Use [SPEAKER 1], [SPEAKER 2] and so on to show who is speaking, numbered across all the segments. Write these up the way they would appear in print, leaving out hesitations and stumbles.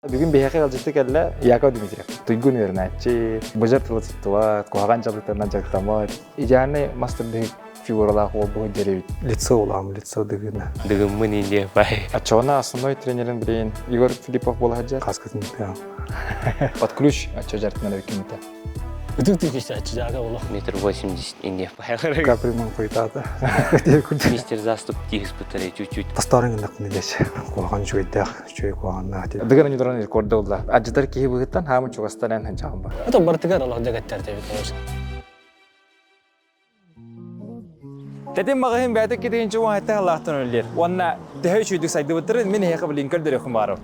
[SPEAKER 1] Бүгүн биһиэхэ ыалдьытты кэллэ Яков Дмитриев. Туйгун үөрэнээччи, быдьар тылы туттубат, куһаҕан дьаллыктарынан дьарыктаммат, идеальный мастер фигуралаах уол бу дьэрэбит.
[SPEAKER 2] Лицо улаам, лицо дыгына.
[SPEAKER 3] Дыгыммын индия бай.
[SPEAKER 1] Оччоҕуна основной тренерин билигин Егор Филиппов буола сылдьар.
[SPEAKER 2] Хаскытын
[SPEAKER 1] Под ключ оччо дьарыктанар эбиккин
[SPEAKER 4] Ытык тык жага олох.
[SPEAKER 3] Метр 80 индия бай.
[SPEAKER 2] Каприман хуйтаата.
[SPEAKER 3] Мистер заступ тиһиспытары чуть-чуть.
[SPEAKER 2] Тастарын гыннак нелес. Куһаҕан үчүгэйдээх, үчүгэй куһаҕаннаах диэн.
[SPEAKER 1] Дыгын ньудуран рекорда улла. Адьытар киһи быһыттан хаамын чугастан эн ханчаҕын бар.
[SPEAKER 4] Это бартыгар олох дэгеттер дебит конечно.
[SPEAKER 1] Тэтим маҕаһыын бэйэтэ китигинчи уон халаахтан үлэлиир. Уонна төһө үчүгүйдүк сайдыбыттарын мин эһиэхэ билин көрдөрүөххүн баарым.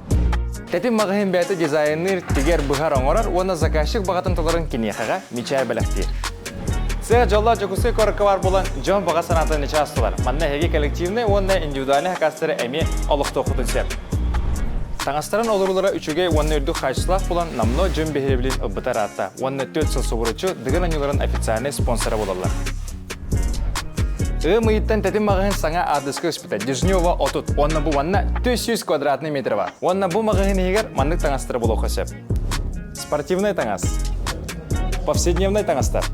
[SPEAKER 1] Тэтим маҕаһыын бэйэтэ дизайнныыр, тигэр, быһар, оҥорор уонна заказчик баҕатын толорон киниэхэҕэ мичээр бэлэхтиир. Сыа дьоллоох Дьокуускай куоракка баар буолан, дьон баҕа санаатын чаастылар. Манна эһиги коллективнай уонна индивидуальнай хакастары эмиэ олохтуоххутун сөп. Таҥастарын олоруулара үчүгэй уонна үрдүк хаачыстыбалаах буолан, номнуо дьон биһирэбилин ылбыта ыраатта уонна 4 сыл субуруччу Дыгын оонньууларын официальнай спонсора буолаллар. Ыам ыйыттан тэтим маҕаһыын саҥа аадыска өспүтэ Дежнева 30 уонна бу манна 400 квадратный метр бар. Уонна бу маҕаһыын иһигэр маннык таҥастары булуохха сөп. Спортивнай таҥас, повседневнай таҥастар,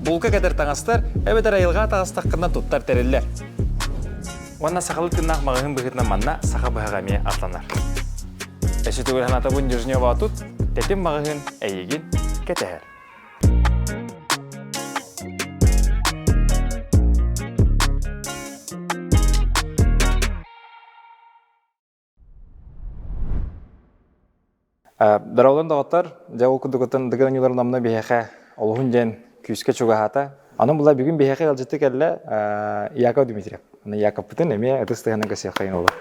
[SPEAKER 1] булка кэтэр таҥастар эбэтэр айылҕа таҕыстаххына туттар тэриллэр. Уонна сахалыы тыыннаах маҕаһыын быһыытынан манна саха быһаҕа эмиэ атланар. Өссө төгүл санаатабын Дежнева тут, тэтим маҕаһыын эйигин кэтэһэр. Дороолон доҕоттор, дьэ ол курдугуттан Дыгын оонньууларын номно биһиэхэ олуһун диэн күүскэ чугаһаата. Аны була бүгүн биһиэхэ ыалдьытты кэллэ Яков Дмитриев. Аны Яковпытын эмиэ ытыс тыаһынан көрсүөххэйин буолар.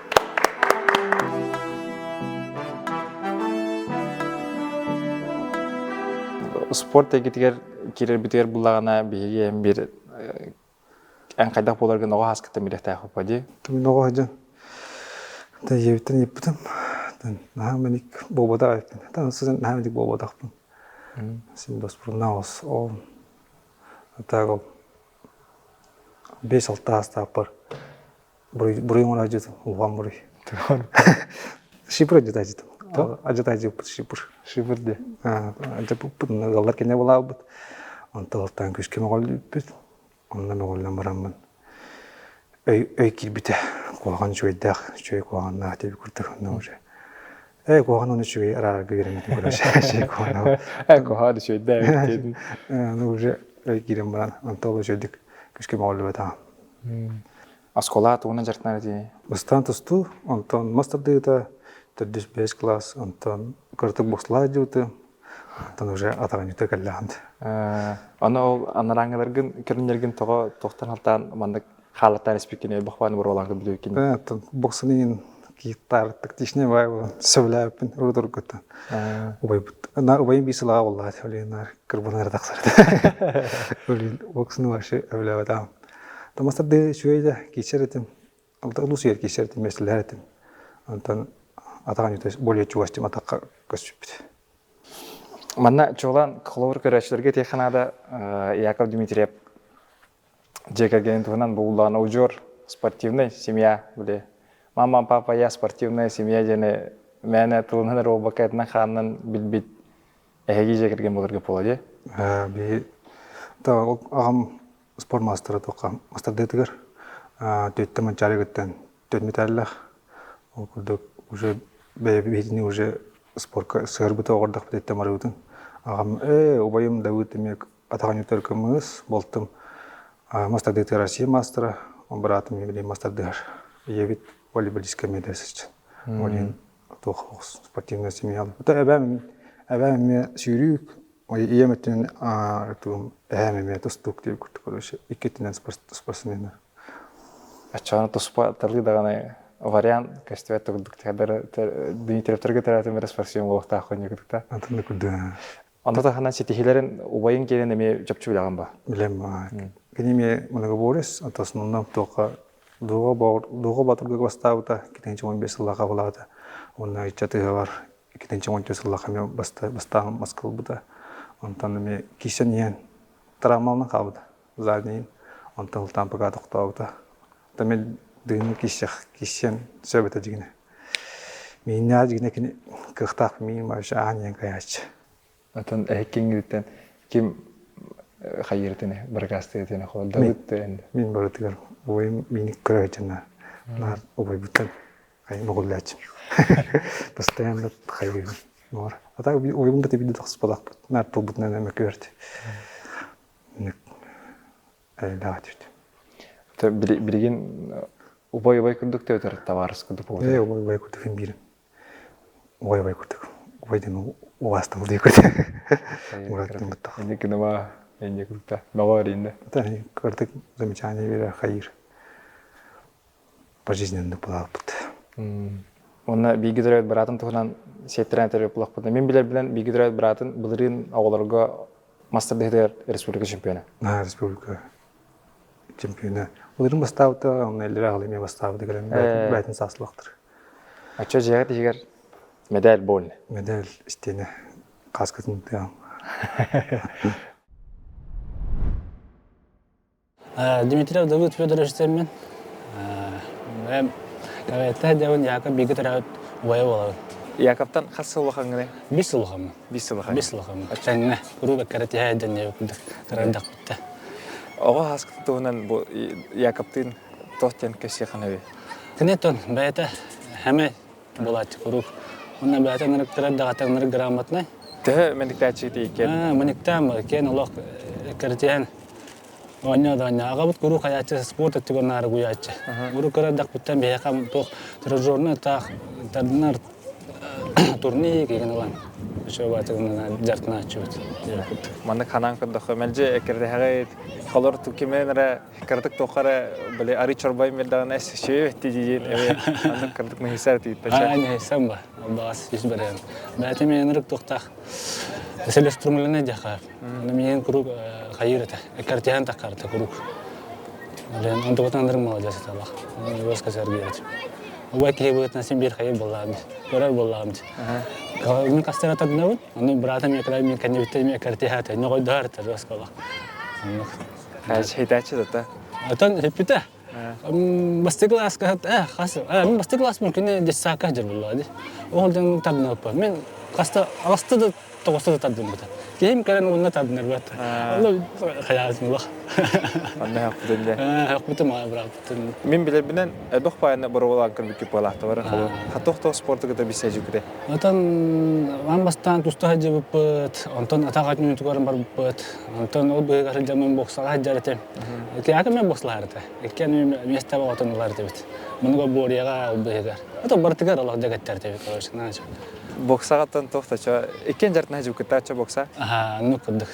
[SPEAKER 1] Спорт эйгэтигэр киирэрбитигэр буллаҕына биһиги эм биир эн хайдах буоларгын оҕо ааскыттан билиэхтээх дии.
[SPEAKER 2] Мин оҕо сылдьан ийэбиттэн ыйыппытым. Наһаа мэник буолбатах эбиппин. Наһаа мэник буолбатахпын. Син доспуруннаах ол так ол 5-6 саастаахпар буруй оҥоро сылдьыбытым улахан буруй. Шипр адьытаайдьытым. Адьытаайдьыппыт шипр.
[SPEAKER 1] Шипр де.
[SPEAKER 2] Адьаппыт ыаллар кэннэ булаабыт. Онтон алтан күүскэ мөҕүллүбүппүт. Онно мөҕүллэн бараммын өй, өй киирбитэ. Куһаҕан үчүгэйдээх, үчүгэй куһаҕаннаах диэбит курдук онно уже. Ээ, куһаҕан уонна үчүгэй араарарга үөрэммитим короче. Үчүгэй куһаҕан.
[SPEAKER 1] Ээ, куһаҕан үчүгэйдээх диэтин.
[SPEAKER 2] Ну уже өй киирэн баран, онто ол үчүгэйдик күүскэ мөҕүллүбэтэҕим.
[SPEAKER 1] Оскуола тугунан дьарыктанар этиий?
[SPEAKER 2] Бастаан тустуу, онтон мас тардыыта, төрдүс бэһис кылаас, онтон кыратык боксалаах дьыбыты, онтон уже атаҕынньыта кэллэҕин.
[SPEAKER 1] Аны ол анарааҥҥыларгын көрүннэргин тоҕо тохтон халтаан маннык хаалаттаан испиккин элбэх бааны боруолаан көрбүтүккин.
[SPEAKER 2] Оттон боксаны иин кииттаар тактичный баай буолан сөбүлээбиппин урут-уруккуттан. Убайбыт убайым биир сылаҕа буоллаат, олин кырбанара тахсар. Олин боксаны вообще өбүлээбэтаҕым. Томастарды үчүгэй да киирсэр этим. Улус иһэр киирсэр этим, миэстэлэһэр этим. Онтон атаҕын более чугас атахха көспүппүт.
[SPEAKER 1] Манна чуолаан холобур көрөөччүлэргэ этиэххэ наада Яков Дмитриев дьиэ кэргэнин туһунан бу улахан удьуор спортивный семья били мама папа я спортивная семья диэни мээнэ тылынан эрэ буолбакка этинэн хаанынан билбит эһиги дьиэ кэргэн буоларга буола дии.
[SPEAKER 2] Би аҕам спорт маастара туохха мастардыытыгар түөттэ Манчаарыгыттан түөрт мэтээллээх. Ол курдук уже бэйэбитини уже спорка сыһарбыта оҕордохпут эттэ барыбытын. Аҕам ээ убайым Давыд эмиэ атаҕын кымыс, болтум мастардыытыгар Россия маастара, быраатым билигин мастардыһар. Ийэбит волейболистка эмиэ сылдьан. Ол иһин туох спортивная семья. Эбээм эбээм эмиэ сүүрүүк Ийэм өттүнэн тугум эһээм эмиэ тустуук диэбит курдук короче икки өттүнэн спортсменнар.
[SPEAKER 1] Оччоҕуна туспа талыы даҕаны вариант көстүбэт курдук Дмитриевтарга төрөөтүм эрэ спортсмен буолуохтаах курдук
[SPEAKER 2] Антон курдук.
[SPEAKER 1] Онно таһынан ситиһиилэрин убайын киирэн эмиэ чопчу билэҕин ба?
[SPEAKER 2] Билэм. Кини эмиэ многоборец, онтон основном туохха Дуоҕа Боотурга бастаабыта, китинчи 15 сыллаах булаата. Уонна ыччат ыһыаҕар иккитинчи 14 сыллаах эмиэ бастаан маска ылбыта. Онтон эмиэ киирсэн иһэн травмаланан хаалбыта заднийын. Онтон ылтаан пока тохтообута. Онтон эмиэ дыгыны киирсэх киирсиэн сөп этэ дьигинэ. Мииннээх дьигинэ кини кыахтаах миин вообще аан диэн кайааччы.
[SPEAKER 1] Атын эһиккиҥҥититтэн ким хайыыртыны баракаастыытыны холдабыт
[SPEAKER 2] Мин барытыгар убайым миини көрө сылдьанна наар убайбыттан моҕуллааччым. Постоянно хайыыбын. А так убайбын да тибиди тахсыппатахпыт. Наар тылбытынан эмэ көрөрт. Элбэх этибит.
[SPEAKER 1] Билигин убай-убай курдук төтөр табаарыс курдук буолар.
[SPEAKER 2] Ээ убай-убай курдук им биирим. Убай-убай курдук. Убай диэн убаастабыл диэкүт. Ураттын буттах.
[SPEAKER 1] Инник гыныма, инник курдук Мөҕө эринде.
[SPEAKER 2] Кырдык замечание берер хайыр. Пожизненный булааппыт.
[SPEAKER 1] Уонна бииргэ төрөөбүт быраатын туһунан сиэттэрэн этэр буоллахпытына, мин билэрбинэн бииргэ төрөөбүт быраатын былырыын оҕолорго мастер дэһитигэр республика чемпиона.
[SPEAKER 2] Аа, республика чемпиона. Былырыын бастаабыта, онно эллere аҕалы эмиэ бастаабыта кэлэн бэйтин сааслахтар.
[SPEAKER 1] Оччо дьиэҕит иһигэр медаль больно.
[SPEAKER 2] Медаль истиэнэ каскатын тыам.
[SPEAKER 4] Дмитрий Давыд Федорович диэммин. Бэйэм Каветтэ диэбин Яков бииргэ төрөөбүт убайа буолабын.
[SPEAKER 1] Яковтан хас сыл улахаҥҥыный?
[SPEAKER 4] Бис сыл улахаммын.
[SPEAKER 1] Бис сыл улахаҥҥын.
[SPEAKER 4] Бис сыл улахаммын. Тэҥҥэ куруук эккэрэ тиһэ дьэн диэбит кырардахпытта.
[SPEAKER 1] Оҕо ааскыт туһунан бу Яковтыын туох диэн кэпсиэххин
[SPEAKER 4] Кини тон бэйэтэ хэмэ буолааччы куруук. Уонна бэйэтэ ынырыктырар даҕата ынырык грамотнай.
[SPEAKER 1] Төһө мэниктээччи иккен?
[SPEAKER 4] Мэниктаан киэн олох кэритиһэн оонньоо да оонньоо. Аҕабыт куруук хайааччы спорт өттүгэр наары гуйааччы. Урут көрөрдөхпүттэн биһиэхэ туох тренажерный таах тардынар турник игин ылан үчүгэй дьартынааччыбыт.
[SPEAKER 1] Маннык ханаан көрдөххө мэлдьи эккирдэһэҕит холор кимэн эрэ кыратык туохха эрэ били арый чорбой мирдаҕына эс үчүгэй диин эбэ аннык кырдык наһисар тииттача
[SPEAKER 4] Аа, ба. Албаас ис барыам. Бэйэтэ мен ынырык туохтаах селеструмлена дьаха. Аны миэн куруук хайыр этэ. Картихан таккарта куруук. Лен онтубутан ынырык молодец эталах. Жестко сергеевич. Убай киһи быһыытынан син биир хайыр буоллаҕым дии. Көрөр буоллаҕым дии. Мин хастара тардынабын, аны братым Николай мин кэннибиттэн эмиэ картиха ньоҕойдоһор этэ жестко олох.
[SPEAKER 1] Хайтааччы да
[SPEAKER 4] Отон эппитэ. Бастакы класска хас мин бастакы класс күнэ детсадка сылдьар буоллаҕа дии. Ол дьон тардынаппын. Мин хаста аласта да тоҕуста да тардыммыта. Киһим кэлэн уонна тардынарбат. Ону хайаатын улах.
[SPEAKER 1] Онно хаппытын дэ.
[SPEAKER 4] Хаппытым аа бырааппытын.
[SPEAKER 1] Мин билэрбинэн элбэх паайна боруобалаан көрбүккүт буолаахтабар. Хатох спорту кытта билсэ
[SPEAKER 4] Отон аан бастаан туста сылдьыбыппыт, онтон атах отнюутугар барбыппыт, онтон ол быыһыгар сылдьаммын боксаҕа сылдьар этим. Икки мен боксалаһар этэ. Икки миэстэ отон ылар этибит. Мунуга Борияҕа ол быыһыгар. Ото барытыгар олох дэгеттер этибит, короче, наача.
[SPEAKER 1] Боксаҕаттан туох да чо иккиэн дьартына сылдьыбыккыттаачча бокса?
[SPEAKER 4] Аха, оннук курдук.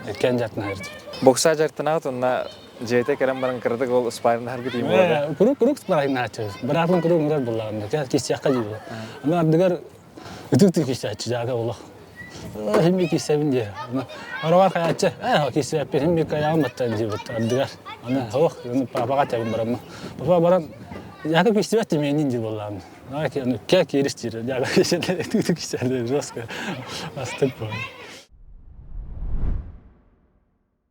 [SPEAKER 4] Иккиэн дьартына сылдьыбыт.
[SPEAKER 1] Бокса дьартынаҕыт уонна дьиэтэ кэлэн баран кыратык ол спарриннаһаргыт иин буолар.
[SPEAKER 4] Куруук куруук спарриннааччы. Быраатым куруук ыҥырар буоллаҕым. Киссиэххэ диибин. Аны ардыгар ытык-ытык киссээччи дьаага олох. Химми киссэбин диэ. Оровар хайааччы, ээ киссээппин химми кайаҕым баттан диэбит ардыгар. Аны ох, папаҕа тэбин барамма. Папа баран Яков киссибэт тимиэнин диир буоллаҕым. Кэ киирис диир. Яков киссэлэр ытык-ытык киссэлэр жестко. Астык буолла.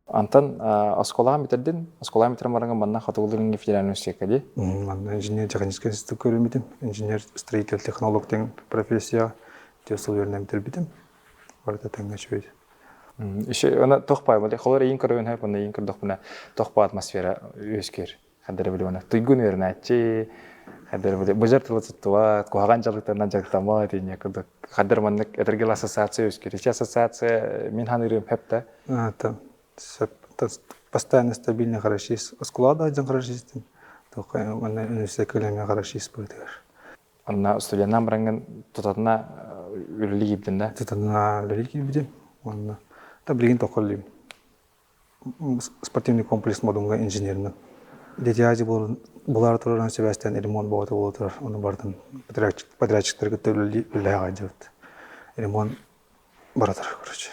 [SPEAKER 1] Антон оскуолаҕын бүтэрдин, оскуолаҕын бүтэрэн бараҥҥын манна Хотугулуу-Илиҥҥи федеральный университекка дии?
[SPEAKER 2] Манна инженер-техническэй институт көрүммүтүм. Инженер, строитель, технолог диэн профессия түөрт сыл үөрэнэн бүтэрбитим. Барыта тэҥҥэ үчүгэй.
[SPEAKER 1] Еще она туох баай, холор иин көрөбүн хөп, онно иин көрдөхпүнэ туох баа атмосфера үөскүүр. Хаддара билимана туйгун үөрэнээччи, хаддара били быдьар тылы туттубат, куһаҕан дьалыктарынан дьарыктаммат инньэ курдук. Хаддар маннык этэргэл ассоциация үөскүүр. Ити ассоциация мин ханыырым хөп да.
[SPEAKER 2] Это постоянно стабильный хорошист. Оскуола да дьон хорошистин. Только манна университетка үлэмэ хорошист быытыгар.
[SPEAKER 1] Онно студеннаан бараҥҥын тутатына үлэлии киирдин да?
[SPEAKER 2] Тутатына үлэлии киирбитим. Уонна да билигин тоххоллуйум. Спортивный комплекс Модунга инженеринэн. Дядя булаары турарынан сибээстээн ремонт боҕото буола турар. Ону барытын подрядчиктары кытта үлэлэһэ сылдьабыт. Ремонт бара турар, короче.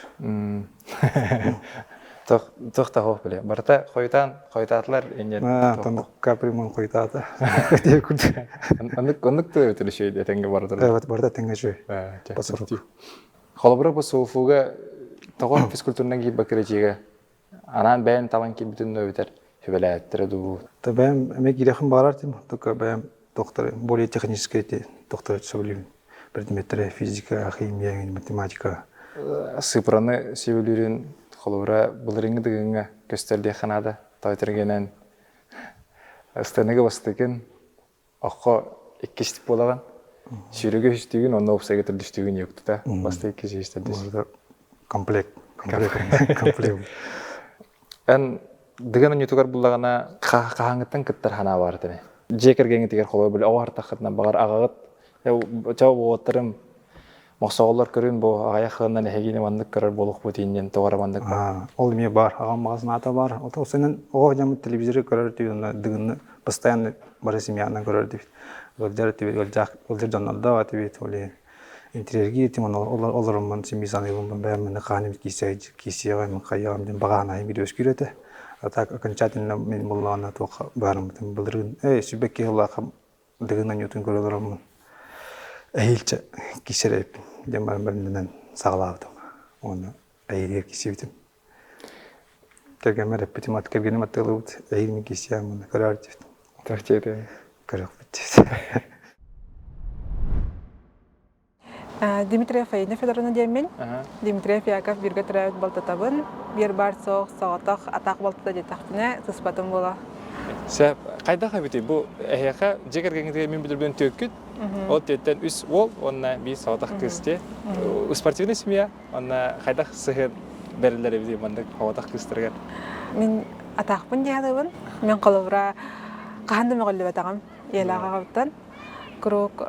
[SPEAKER 1] Туох да суох билэ. Барыта хойутаан, хойутаатылар инньэ.
[SPEAKER 2] Тон капремонт хойутаата.
[SPEAKER 1] Оннук оннук тыл эбит үчүгэй этэҥҥэ бара турар.
[SPEAKER 2] Эбэт барыта этэҥҥэ үчүгэй. Посорок.
[SPEAKER 1] Холобура бу СУФУга тоҕо физкультурнай киирбэккэ дьиэгэ анаан бэйэн талан киирбитин эбэтэр сүбэлээттэрэ дуу?
[SPEAKER 2] Бэйэм эмиэ киириэхпин баҕарар этим, только бэйэм доктор более технический доктор сөбүлүүбүн. предметтэрэ физика, химия, математика.
[SPEAKER 1] Сыпыраны сөбүлүүрүн холобура былырыыҥҥы дыгыҥҥа көстөр диэххэ наада. Тойтергенен ыстыныгы бастыкын Оххо иккис буолаҕын. Сүүрүгү үстүүгүн, онно уопсайга төрдүстүүгүн юктута. Баста иккис үһүс төрдүс.
[SPEAKER 2] Комплект. Комплект.
[SPEAKER 1] Эн дыгын онньутугар буллаҕына хаһааҥҥыттан кыттар санаа баар этэ. Дьиэ кэргэҥҥитигэр холобур били оҕо артаххытына баҕар аҕаҕыт чау уолаттарым мохсоҕоллор көрүн бу аҕайах ыаннан эһигини маннык көрөр буолуохпут иннин тоҕо эрэ маннык
[SPEAKER 2] Ол эмиэ баар. Аҕам маҕас наата баар. Ото сенен оҕо дьаммыт телевизоры көрөр түүнү дыгынны постоянно бары семьянан көрөр дибит. Ыалдьар этибит, ыалдьаах ыалдьар дьоннордоох этибит. Ол иһин интриэргии этим олороммун семьи саныыбын бэйэм маны хааним киисиэҕэ мин хайыаҕым диэн баҕаанайым үөскүүр этэ. А так окончательно мин буллаҕына туохха баарыммытын былырыын эй сүбэкки сыллаахха дыгын анньуутун көрө олороммун эһиилчэ киисэр эбиппин диэн баран бэринэн саҕалаабытым. Уонна эһиилигэр киисибитим. Кэргэммэр эппитим, ат кэргэним аттыалыбыт, эһиил мин киисиэм уонна көрөөр диэбит.
[SPEAKER 1] Тахтиэте.
[SPEAKER 2] Көрүөхпүт диэбит.
[SPEAKER 5] Дмитриев Фаина Федоровна диэммин. Дмитриев Яков бииргэ төрөөбүт балтатабын. Биир баар суох соҕотох атаах балтата диэтэхпинэ сыспатым буола.
[SPEAKER 1] Сөп. Хайдах эбитий бу эһиэхэ дьиэ кэргэҥҥитигэр мин билэрбинэн түөккүт. Ол түөттэн үс уол уонна биир соҕотох кыыс дии. Спортивный семья Онно хайдах сыһыан бэриллэр эбитий маннык соҕотох кыыстарыгар?
[SPEAKER 5] Мин атаахпын диэхабын. Мен холобура хаһан да мөҕүллүбэтэҕим ийэлээх аҕабыттан. Куруук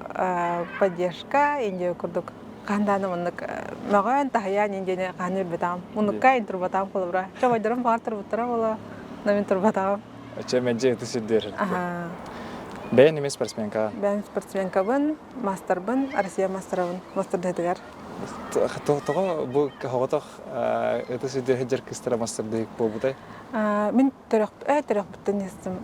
[SPEAKER 5] поддержка индия курдук хаһан даҕаны маннык мөҕөн таһыйаан индияны хаһан билбэтэҕим. Муннукка турбатаҕым холобура. Чобойдорум баҕар турбуттара буолуо, но мин турбатаҕым.
[SPEAKER 1] Чэ мэлдьи ытыс үрдүөр. Бэйэн эмиэ спортсменка.
[SPEAKER 5] Бэйэм спортсменкабын, маастарбын, Россия маастарабын, маастардаһытыгар.
[SPEAKER 1] Тоҕо бу соҕотох ытыс үрдүгэр сылдьар кыыстара мастардык буолбутай?
[SPEAKER 5] Мин төрөхпүттэн истим.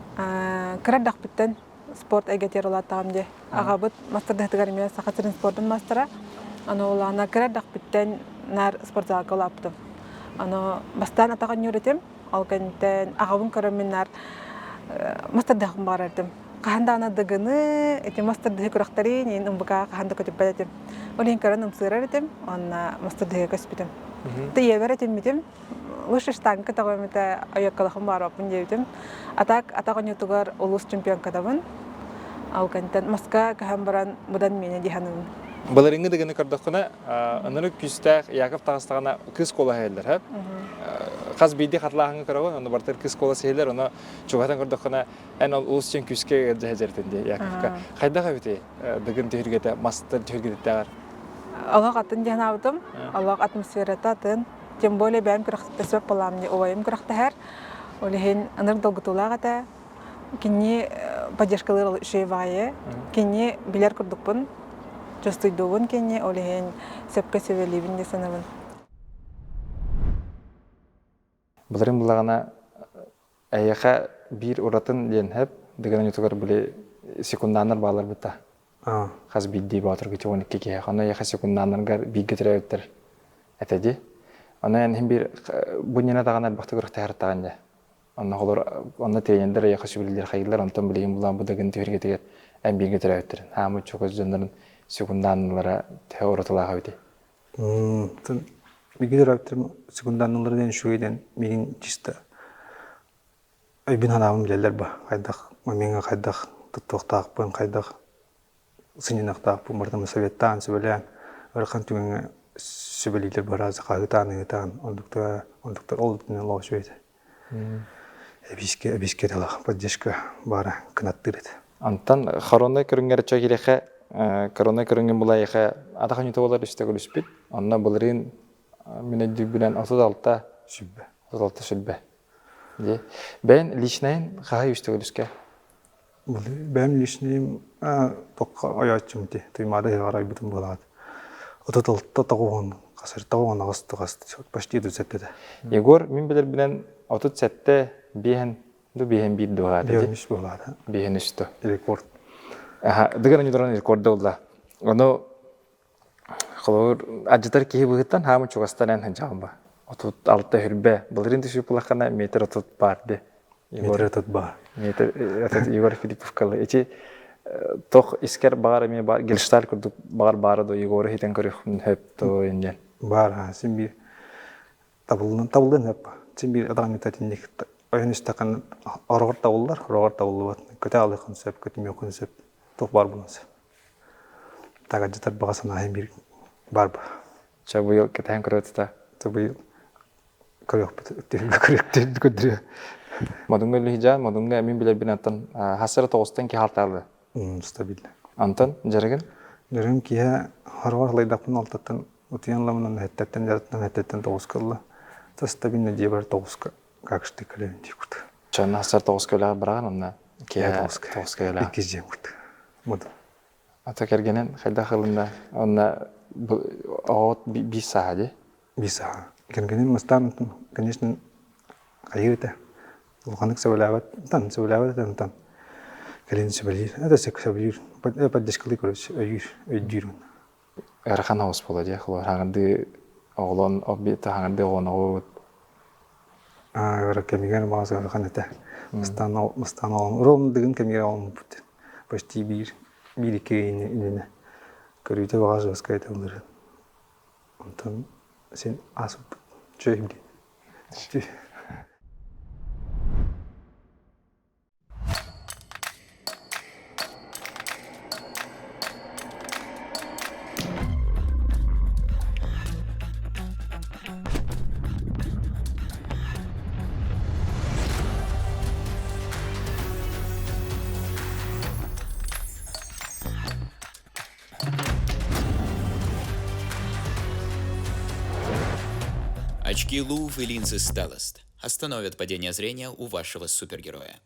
[SPEAKER 5] Кыра эрдэхпиттэн спорт эйгэтигэр улааттаҕым дии. Аҕабыт мастардаһытыгар эмиэ Саха сирин спордун маастара. Аны улаана кыра эрдэхпиттэн наар спортзалга улааппытым. Аны бастаан атах оонньуур этим. Ол кэнниттэн аҕабын көрөммүн наар мастардаһым баҕарар этим. Хаһан даҕаны дыгыны, ити мастардыһы күрэхтэрин иин ымбыкаа хаһан да көтүппэт этим. Ол иһин көрөн ымсыырар этим, уонна мастардыһыга көспүтүм. Ийэбэр этиммитим, лучше штанга көтөҕүмүтэ ойоккалахым баараппын диэбитим. А так атах оонньуутугар улуус чемпионкатабын. Ол кэнниттэн Москва көһөн баран быдан миэнэ дии саныыбын.
[SPEAKER 1] Былырыыҥҥы дыгыны көрдөххүнэ, ынырык күүстээх Яков таҕыстаҕына кыыс куолаһа иһиллэр, һэ? Хас биирдии хатылааһыҥҥа көрөҕүн, онно барытыгар кыыс куолас иһиллэр, ону чугаһатан көрдөххүнэ, эн ол улус дьон күүскэ ыалдьа сылдьар дии Яковка. Хайдах эбитий дыгын түһүлгэтэ, мастар түһүлгэтиттээҕэр?
[SPEAKER 5] Олох атын диэн аабытым. Олох атмосферата атын. Тем более бэйэм күрэхтэспэт буолаам дии, убайым күрэхтэһэр. Ол иһин ынырык долгутуулаах этэ. Кини поддержкалыыр үчүгэй баҕайы. Кини билэр курдукпун, чувствуйдуубун кини, ол иһин сөпкө сүбэлиибин дии саныыбын.
[SPEAKER 1] Былырыын буллаҕына эйиэхэ биир уратын диэн сөп, дыгын онньутугар били секундааннар бааллар бытта. Хас биирдии боотурга 12 киһи. Онно эйиэхэ секундааннаргар бииргэ төрөөбүттэр этэ дии. Онно эн иһин биир бу иннинэ даҕаны элбэхтик күрэхтэһэр дии. Онно холор онно тренердэр эйиэхэ сүбэлииллэр хайыыллар, онтон билигин булаан бу дыгын түһүлгэтигэр эн бииргэ төрөөбүттэрин. Хаамыт чугас дьоннорун секундааннылара төһө уратылаах эбитий?
[SPEAKER 2] Бииргэ төрөөбүттэрим секундааннылара диэн үчүгэй диэн миигин чисто өйбүн-санаабын билэллэр ба. Хайдах миҥэ хайдах туттуохтаахпын, хайдах сынньаныахтаахпын барытын советтаан, сүбэлээн, ыарахан түгэҥҥэ сүбэлииллэр быһаразы хаһыытаан, ыһыытаан, оннуктар, оннуктар ол өттүнэн олох үчүгэй этэ. Эбиискэ, эбиискэ талах поддержка баара кынаттыыр этэ.
[SPEAKER 1] Онтон хоронной көрүҥҥэр чо кириэхэ, коронной көрүҥҥүн булайыха атах оонньуута буолар үстэ көрүспүт. Онно былырыын мин өйдүүрбүнэн 36
[SPEAKER 2] Сүбэ.
[SPEAKER 1] 36 сүлбэ. Дии. Бэйэн личнайын хаһай үстэ көрүскэ?
[SPEAKER 2] Бэйэм личнэйим токка ойооччум ити Туймаада ыһыаҕар айбытым буолаат. 36 тоҕуһун хасыр тоҕуһун аҕыс тугас почти 37 этэ.
[SPEAKER 1] Егор мин билэрбинэн 37 биэһэн ду биэһэн биир дуоһаата
[SPEAKER 2] Биэһэн үс буолаата.
[SPEAKER 1] Биэһэн үс ту.
[SPEAKER 2] Рекорд.
[SPEAKER 1] Аха, дыгын онньутуран рекорда улла. Ону Холобур, алдьатар киһи быһыттан хаамы чугастан эн сылдьаҕын ба. 36 хүрбэ. Былырыын түсүп булаххана метр 30 баар ди.
[SPEAKER 2] Метр 30 баар.
[SPEAKER 1] Метр 30 Егор Филипповкалы. Ити Тох искер баҕар эмиэ бар гельшталь курдук баҕар баара до Егоры хитен көрүөхпүн хөп то иннен.
[SPEAKER 2] Баар син биир табыллан табыллан хөп. Син биир адаҕаҥҥыта итинник ойон истэххинэ ороҕор табыллар, ороҕор табыллыбат. Көтө аалыаххын сөп, көтүмүөххүн сөп. Туох баар буолуон сөп. Таҕадьытар баҕа санаа биир баар ба.
[SPEAKER 1] Чэ быйыл кэтэһэн көрөтүтэ.
[SPEAKER 2] Чэ быйыл көрүөхпүт түһүлгэ көрдөрүө.
[SPEAKER 1] Модуҥга үлүһүдьээн, модуҥга мин билэрбин аттан хасыра тоҕустан киһи алтаалы.
[SPEAKER 2] Стабильно.
[SPEAKER 1] Антон, дьарыгын?
[SPEAKER 2] Дьарыгым киһи хороҕор халайдахпын алтаттан утуйан ламынан эһэттэртэн дьарыктан эһэттэртэн тоҕуска ылла. Стабильно дьиэбэр тоҕуска как штык кэлэбин дии курдук.
[SPEAKER 1] Чонно хасар тоҕуска үлэҕэ быраҕан онно киһи тоҕуска үлэҕэ.
[SPEAKER 2] Иккис дьиэм курдук. Модун.
[SPEAKER 1] Ата кэргэнин хайдах ылынна? Онно оҕот биир сааһа дии?
[SPEAKER 2] Биир сааһа. Кэргэним бастаан, конечно, хайыы этэ. Улаханнык сөбүлээбэт, тан сөбүлээбэт этэ, онтон кэлин сөбүлүүр. Это сөбүлүүр. Поддержкалыы короче, өйүүр, өйдүүр.
[SPEAKER 1] Ыарахан оҕус буолла дии, холобур, хаҥардыы оҕолон, хаҥардыы оҕоноҕут.
[SPEAKER 2] Ыара кэмигэр баҕас ыарахан этэ. Бастаан бастаан оҕом, ровно дыгын кэмигэр оҕоммут. Почти биир, биир икки иннинэ. Көрүүтэ баҕас жесткай этэ былырыын. Онтон син ааспыппыт. Үчүгэй диэн.
[SPEAKER 6] Очки Лув и линзы Stellest остановят падение зрения у вашего супергероя.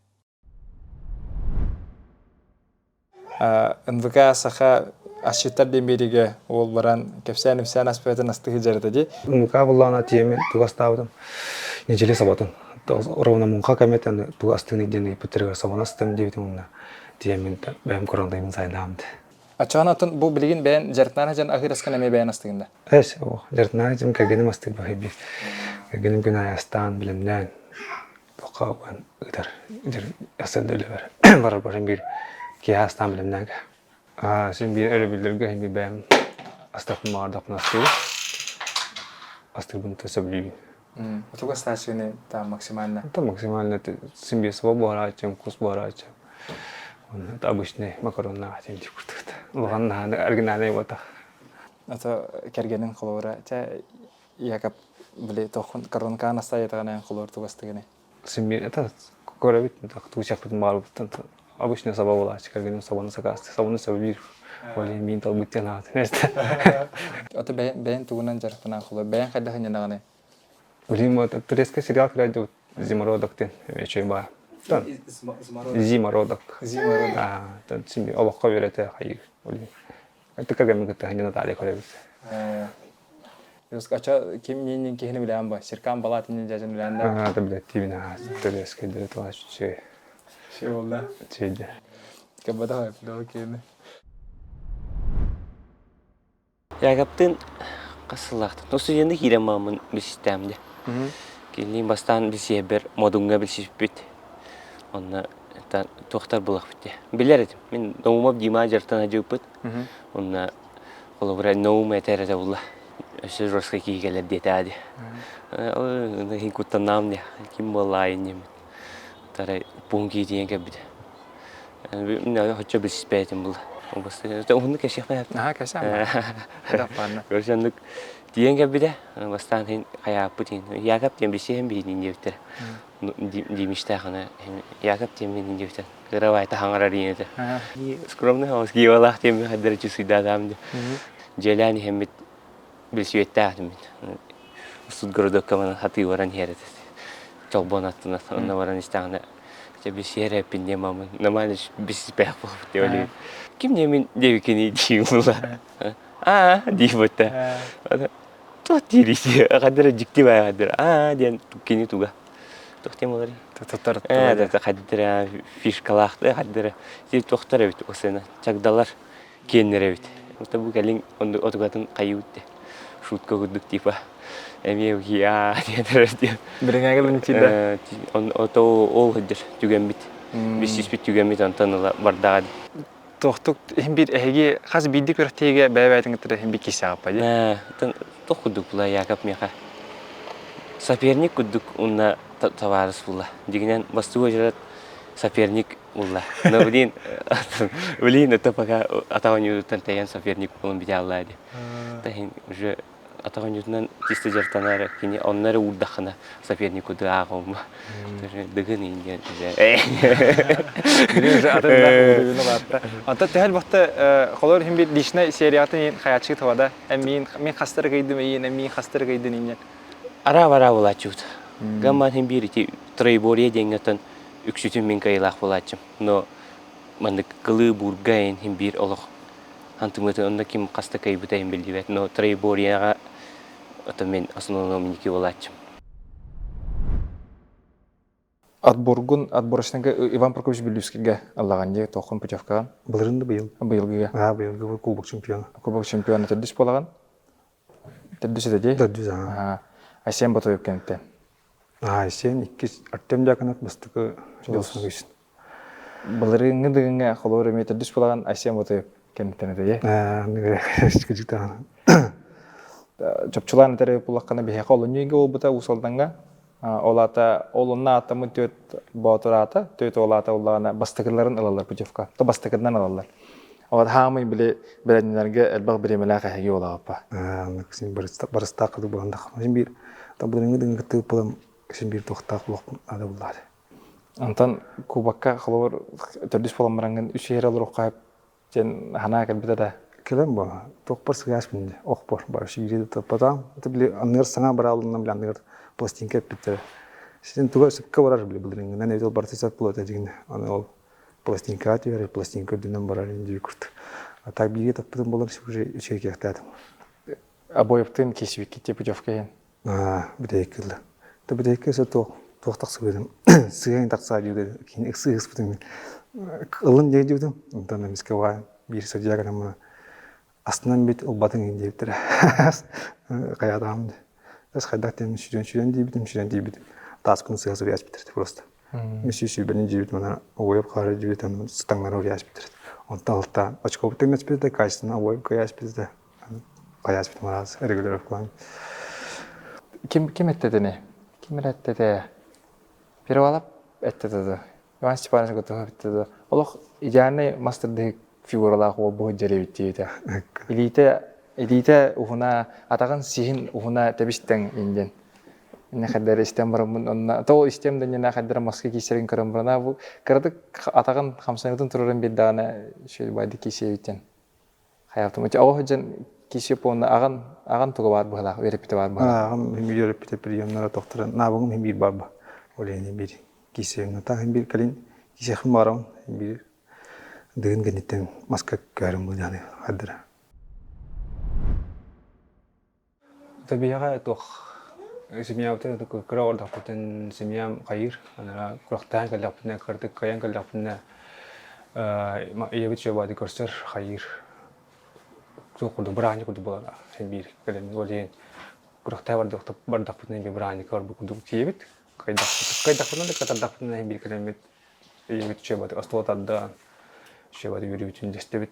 [SPEAKER 1] НВК саха асчыттар диэн биэриигэ уол баран кэпсээн-ипсээн аспыатын астыһы дьарыта дии.
[SPEAKER 2] НВК буллаҕына тиэмин тугу астаабытым неделя саботун ровно муҥха кэмэтэн тугу астыыный диэн ыйыппыттарыгар собону астым диэбитим уонна тиэмин бэйэм көрөн сайдаамт.
[SPEAKER 1] Ачаан атын бу билигин бэйэн дьарыктаан сылдьан аһыыр аскын эмиэ бэйэн астыгын да?
[SPEAKER 2] Эс, ох, дьарыктаан сылдьан кэргэним астыыр баһый биир. Кэргэним күн аайы астаан, билэмнээн, туохха уган ыытар. Астан да үлэбэр барар баран биир киэһэ астаан билэмнээн Аа, син биир өрөбүллэргэ син биир бэйэм астахпын баҕардахпына астыыбын. Астыырбын да сөбүлүүбүн.
[SPEAKER 1] Тугу астааччыны там максимально?
[SPEAKER 2] Там максимально син биир собо буһарааччым, кус буһарааччым. Это обычный макароннаах этим курдук. Улахан оригинальный буотах.
[SPEAKER 1] Ато кэргэнин холобура, чэ якоб били тохун коронкаан астаайатаҕына холобур тугу астыгыный?
[SPEAKER 2] Син биир это көрөбүт туучахпытын баарбыттан обычный собо буолааччы кэргэним собону сакаастыы собону сөбүлүүр ол иһин миин талбыт диэн аатын эстэ.
[SPEAKER 1] Ото бэйэн тугунан дьарыктанан холобур бэйэн хайдах инньэнаҕыный?
[SPEAKER 2] Билим вот турецкий сериал көрөөдүбүт Зимородок диэн үчүгэй баар. Зимородок.
[SPEAKER 1] Зимородок.
[SPEAKER 2] Аа, син олоххо үөрэтэ хайыы. Это кэргэммин кытта ханньа Наталья көрөбүт.
[SPEAKER 1] Ача ким нинин киһини билээн ба? Сиркан балаат иннин дьажын билээн да?
[SPEAKER 2] Аа, да билэттиибин аа, турецкийдери тула үчүгэй.
[SPEAKER 1] Ши болла.
[SPEAKER 2] Үчүгэй.
[SPEAKER 1] Кэббэтэх эпилог киһини.
[SPEAKER 3] Якоптын хас сыллаахтан студенты киирэн мааммын билсистэм дии. Кинилиин бастаан билсиһэрбэр Модуҥҥа билсиспит. Онно туохтар булахпыт дии. Билэр этим. Мин Наумов Дима дьарыктан сылдьыбыппыт. Онно холобура Наум этэр этэ булла. Өссө жесткий киһи кэлэр диэтээ дии. Ол куттаннаам дии. Ким буоллаайын диэммин. Тарай пуун киһи кэлбитэ. Мин оччо билсиспэт этим була. Уһуннук кэсиэхпин
[SPEAKER 1] Наһаа кэсээн
[SPEAKER 3] Короче, оннук тиийэн кэлбитэ. Бастаан иһин хайааппыт иһин. Якоб диэн билсиһэн биһиниин диэбиттэр. Диимиштээх аны Якоб диэн мин диэбиттэр. Кыра таһаҥарар иин этэ. Скромный хаус гивалаах диэн хайдары чувствуйдаатаам ди. Дьиэлээн иһэммит билсибэттээх мин. Судгородокка манан хатыы баран иһэр этэ. Чолбон аттына онно баран истэҕинэ дьэ билсиэр эппин диэн мамын нормально билсиспээх буолбут диэбит. Ким диэмин диэбиккиний дии була. Аа дии буолта. Туох диирий хаддара дьикти баайа хаддара аа диэн кини туга. Туох диэн буоларый?
[SPEAKER 1] Туттар
[SPEAKER 3] хаддара фишкалаах хаддара туохтар эбит осена чагдалар киэннэр эбит. Это бу кэлин отугатын хайыбыт де. Шутка курдук типа эмиэ я диэн диэн.
[SPEAKER 1] Билиҥҥэ киирдэ.
[SPEAKER 3] Ото ол сылдьар түгэммит. Билсиспит түгэммит онтон ыла бардаҕа дии.
[SPEAKER 1] Туохтук иһин биир эһиги хас биирдии күрэхтэһиигэ бэйэ-бэйэтин кытары иһин биир киирсэҕиппа дии.
[SPEAKER 3] Ээ, туох курдук була Яков миэхэ соперник курдук уонна табаарыс була. Дьиҥинэн бастакы уочарат соперник буолла. Но блин, блин, это пока атах оонньуутуттан тэйэн соперник буолан бүтэ дии. Таһин уже атах оонньуутунан чисто дьарыктанар кини онно эрэ уурдаххына соперник курдук ааҕыма. Дыгын иин
[SPEAKER 1] Билин уже атын да Онто төһөл бахта холор иһин бир личный сериятын иин хаяччы тавада мин мин хастар кыйдым иин мин хастар кыйдын иннен.
[SPEAKER 3] Ара-бара булааччыбыт. Гамман иһин биир ити троеборье диэҥҥэ үксүтүн мин кыайыылаах буолааччым. Но маннык кылыы буурга иһин биир олох хантымыытын онно ким хаста кыайбыта иһин биллибэт. Но троеборьеҕа ото мин основном инники буолааччым.
[SPEAKER 1] Отборгун отборочныйга Иван Прокопьевич Белюскийгэ ыллаҕан дии тохон путевкаҕын.
[SPEAKER 2] Былырын да быйыл.
[SPEAKER 1] Быйылгыга.
[SPEAKER 2] Аа, быйылгы кубок чемпиона.
[SPEAKER 1] Кубок чемпиона төрдүс буолаҕын. Төрдүс этэ дии.
[SPEAKER 2] Төрдүс аа.
[SPEAKER 1] Айсен Ботоев кэнниттэн.
[SPEAKER 2] Айсен иккис Артем Дьяконов бастакы Дьулусун
[SPEAKER 1] Былырыыҥҥы дыгыҥҥа холобур эмиэ төрдүс буолаҕын Айсен Ботоев кэнниттэн этэ дии. Чопчулаан этэр буоллаххына биһиэхэ олунньу буолбута Уус Алдаҥҥа. Ол аата ол онно ааттаммыт түөрт боотур аата, түөрт уол аата буоллаҕына бастакыларын ылаллар путевка. То бастакынан ылаллар. Вот хаамый били бэлэмнэнэргэ элбэх бириэмэлээх эһиги буолаҕаппа.
[SPEAKER 2] Син барыстаах кыды буоландах. Син биир табылыҥы дыҥы тыыппылым син биир туохтаах буолуох наада буллаары.
[SPEAKER 1] Онтон кубокка холобур төрдүс буолан бараҥҥын үс иһэр олоруохха диэн санаа кэлбитэ да.
[SPEAKER 2] Кэлэн бу туохпар сыгаас күнде охпор бар сиири таппатаам. Это били анныгар саҥа бараалынна били анныгар пластинка эппиттэрэ. Син туга сөпкө барар били былырыҥҥынан эбит ол барыта сөп буолуо этэ дигин. Аны ол пластинкаҕа түһэр пластинка үрдүнэн барар дии курдук. А так бииргэ таппытым буолар уже үчүгэй киэхтээтим.
[SPEAKER 1] Обоевтыын киирсибиккит путевка иһин.
[SPEAKER 2] Бүтэһиккэ ылла. То бүтэһиккэ өссө туох туох тахсыбытым сыһыан тахсаа диэбитэ кини ыксыы ылын диэбитим онтон эмискэ угаан биир судья гынан астынан бит ылбатыҥ диэбиттэрэ хайаатаҕым дэ хайдах диэн сүрэн сүрэн диэбитим сүрэн диэбитим тааскын сыһа суруйа аспыттар просто мен сүүбэни диэбит мана обоев хаары диэбит сытаҥнары уруйа аспыттар онтон алтаан очкобут тэҥнэспитэ качественно обоев кыйа аспыта хайааспыт мараас регулировкалаан
[SPEAKER 1] Ким ким эттэтини? Ким эрэ эттэтэ? Перевалап эттэтэ Иван Степанович Готовов эттэтэ Олох идеальный мастер фигуралаах уол бу дьэрэбит диэбитэ. Илиитэ илиитэ уһуна, атаҕын сиһин уһуна тэбис-тэҥ индиэн. Инне хайдары истэн бараммын онно тоҕо истиэм да иннинэ хайдары маска киирсэрин көрөн баран бу кыратык атаҕын хамсанытын турарын биэрдэҕинэ үчүгэй байды киирсиэбиттэн Хайаатым ити оҕо сылдьан киси уонна аҕан аҕан туга баар быһалаах үөрэппитэ баар быһалаах.
[SPEAKER 2] Аҕам үөрэппитэ приемнара тохторо наабыгым иһин биир баар ол иһин биир киси та биир кэлин кисиэхпин баҕарабын биир дыгын кэнниттэн маска көөрүм бу хардыра.
[SPEAKER 7] Табиһаҕа туох семьябытын кыра олордохпутун семьям хайыыр анара курахтаан кэллэхпинэ кыратык кыайан кэллэхпинэ ийэбит чуобааты көрсөр хайыыр туох курдук бырааһынньык курдук буолара син биир кэлэн ол иһин курахтаан бардахпытына биир бырааһынньыкка барбыт курдук тиийэбит кыайдахпытына да кытардахпытына иһин биир кэлэммит ийэбит чуобааты остуол тардан чуобааты үөрүүбүтүн дэстэбит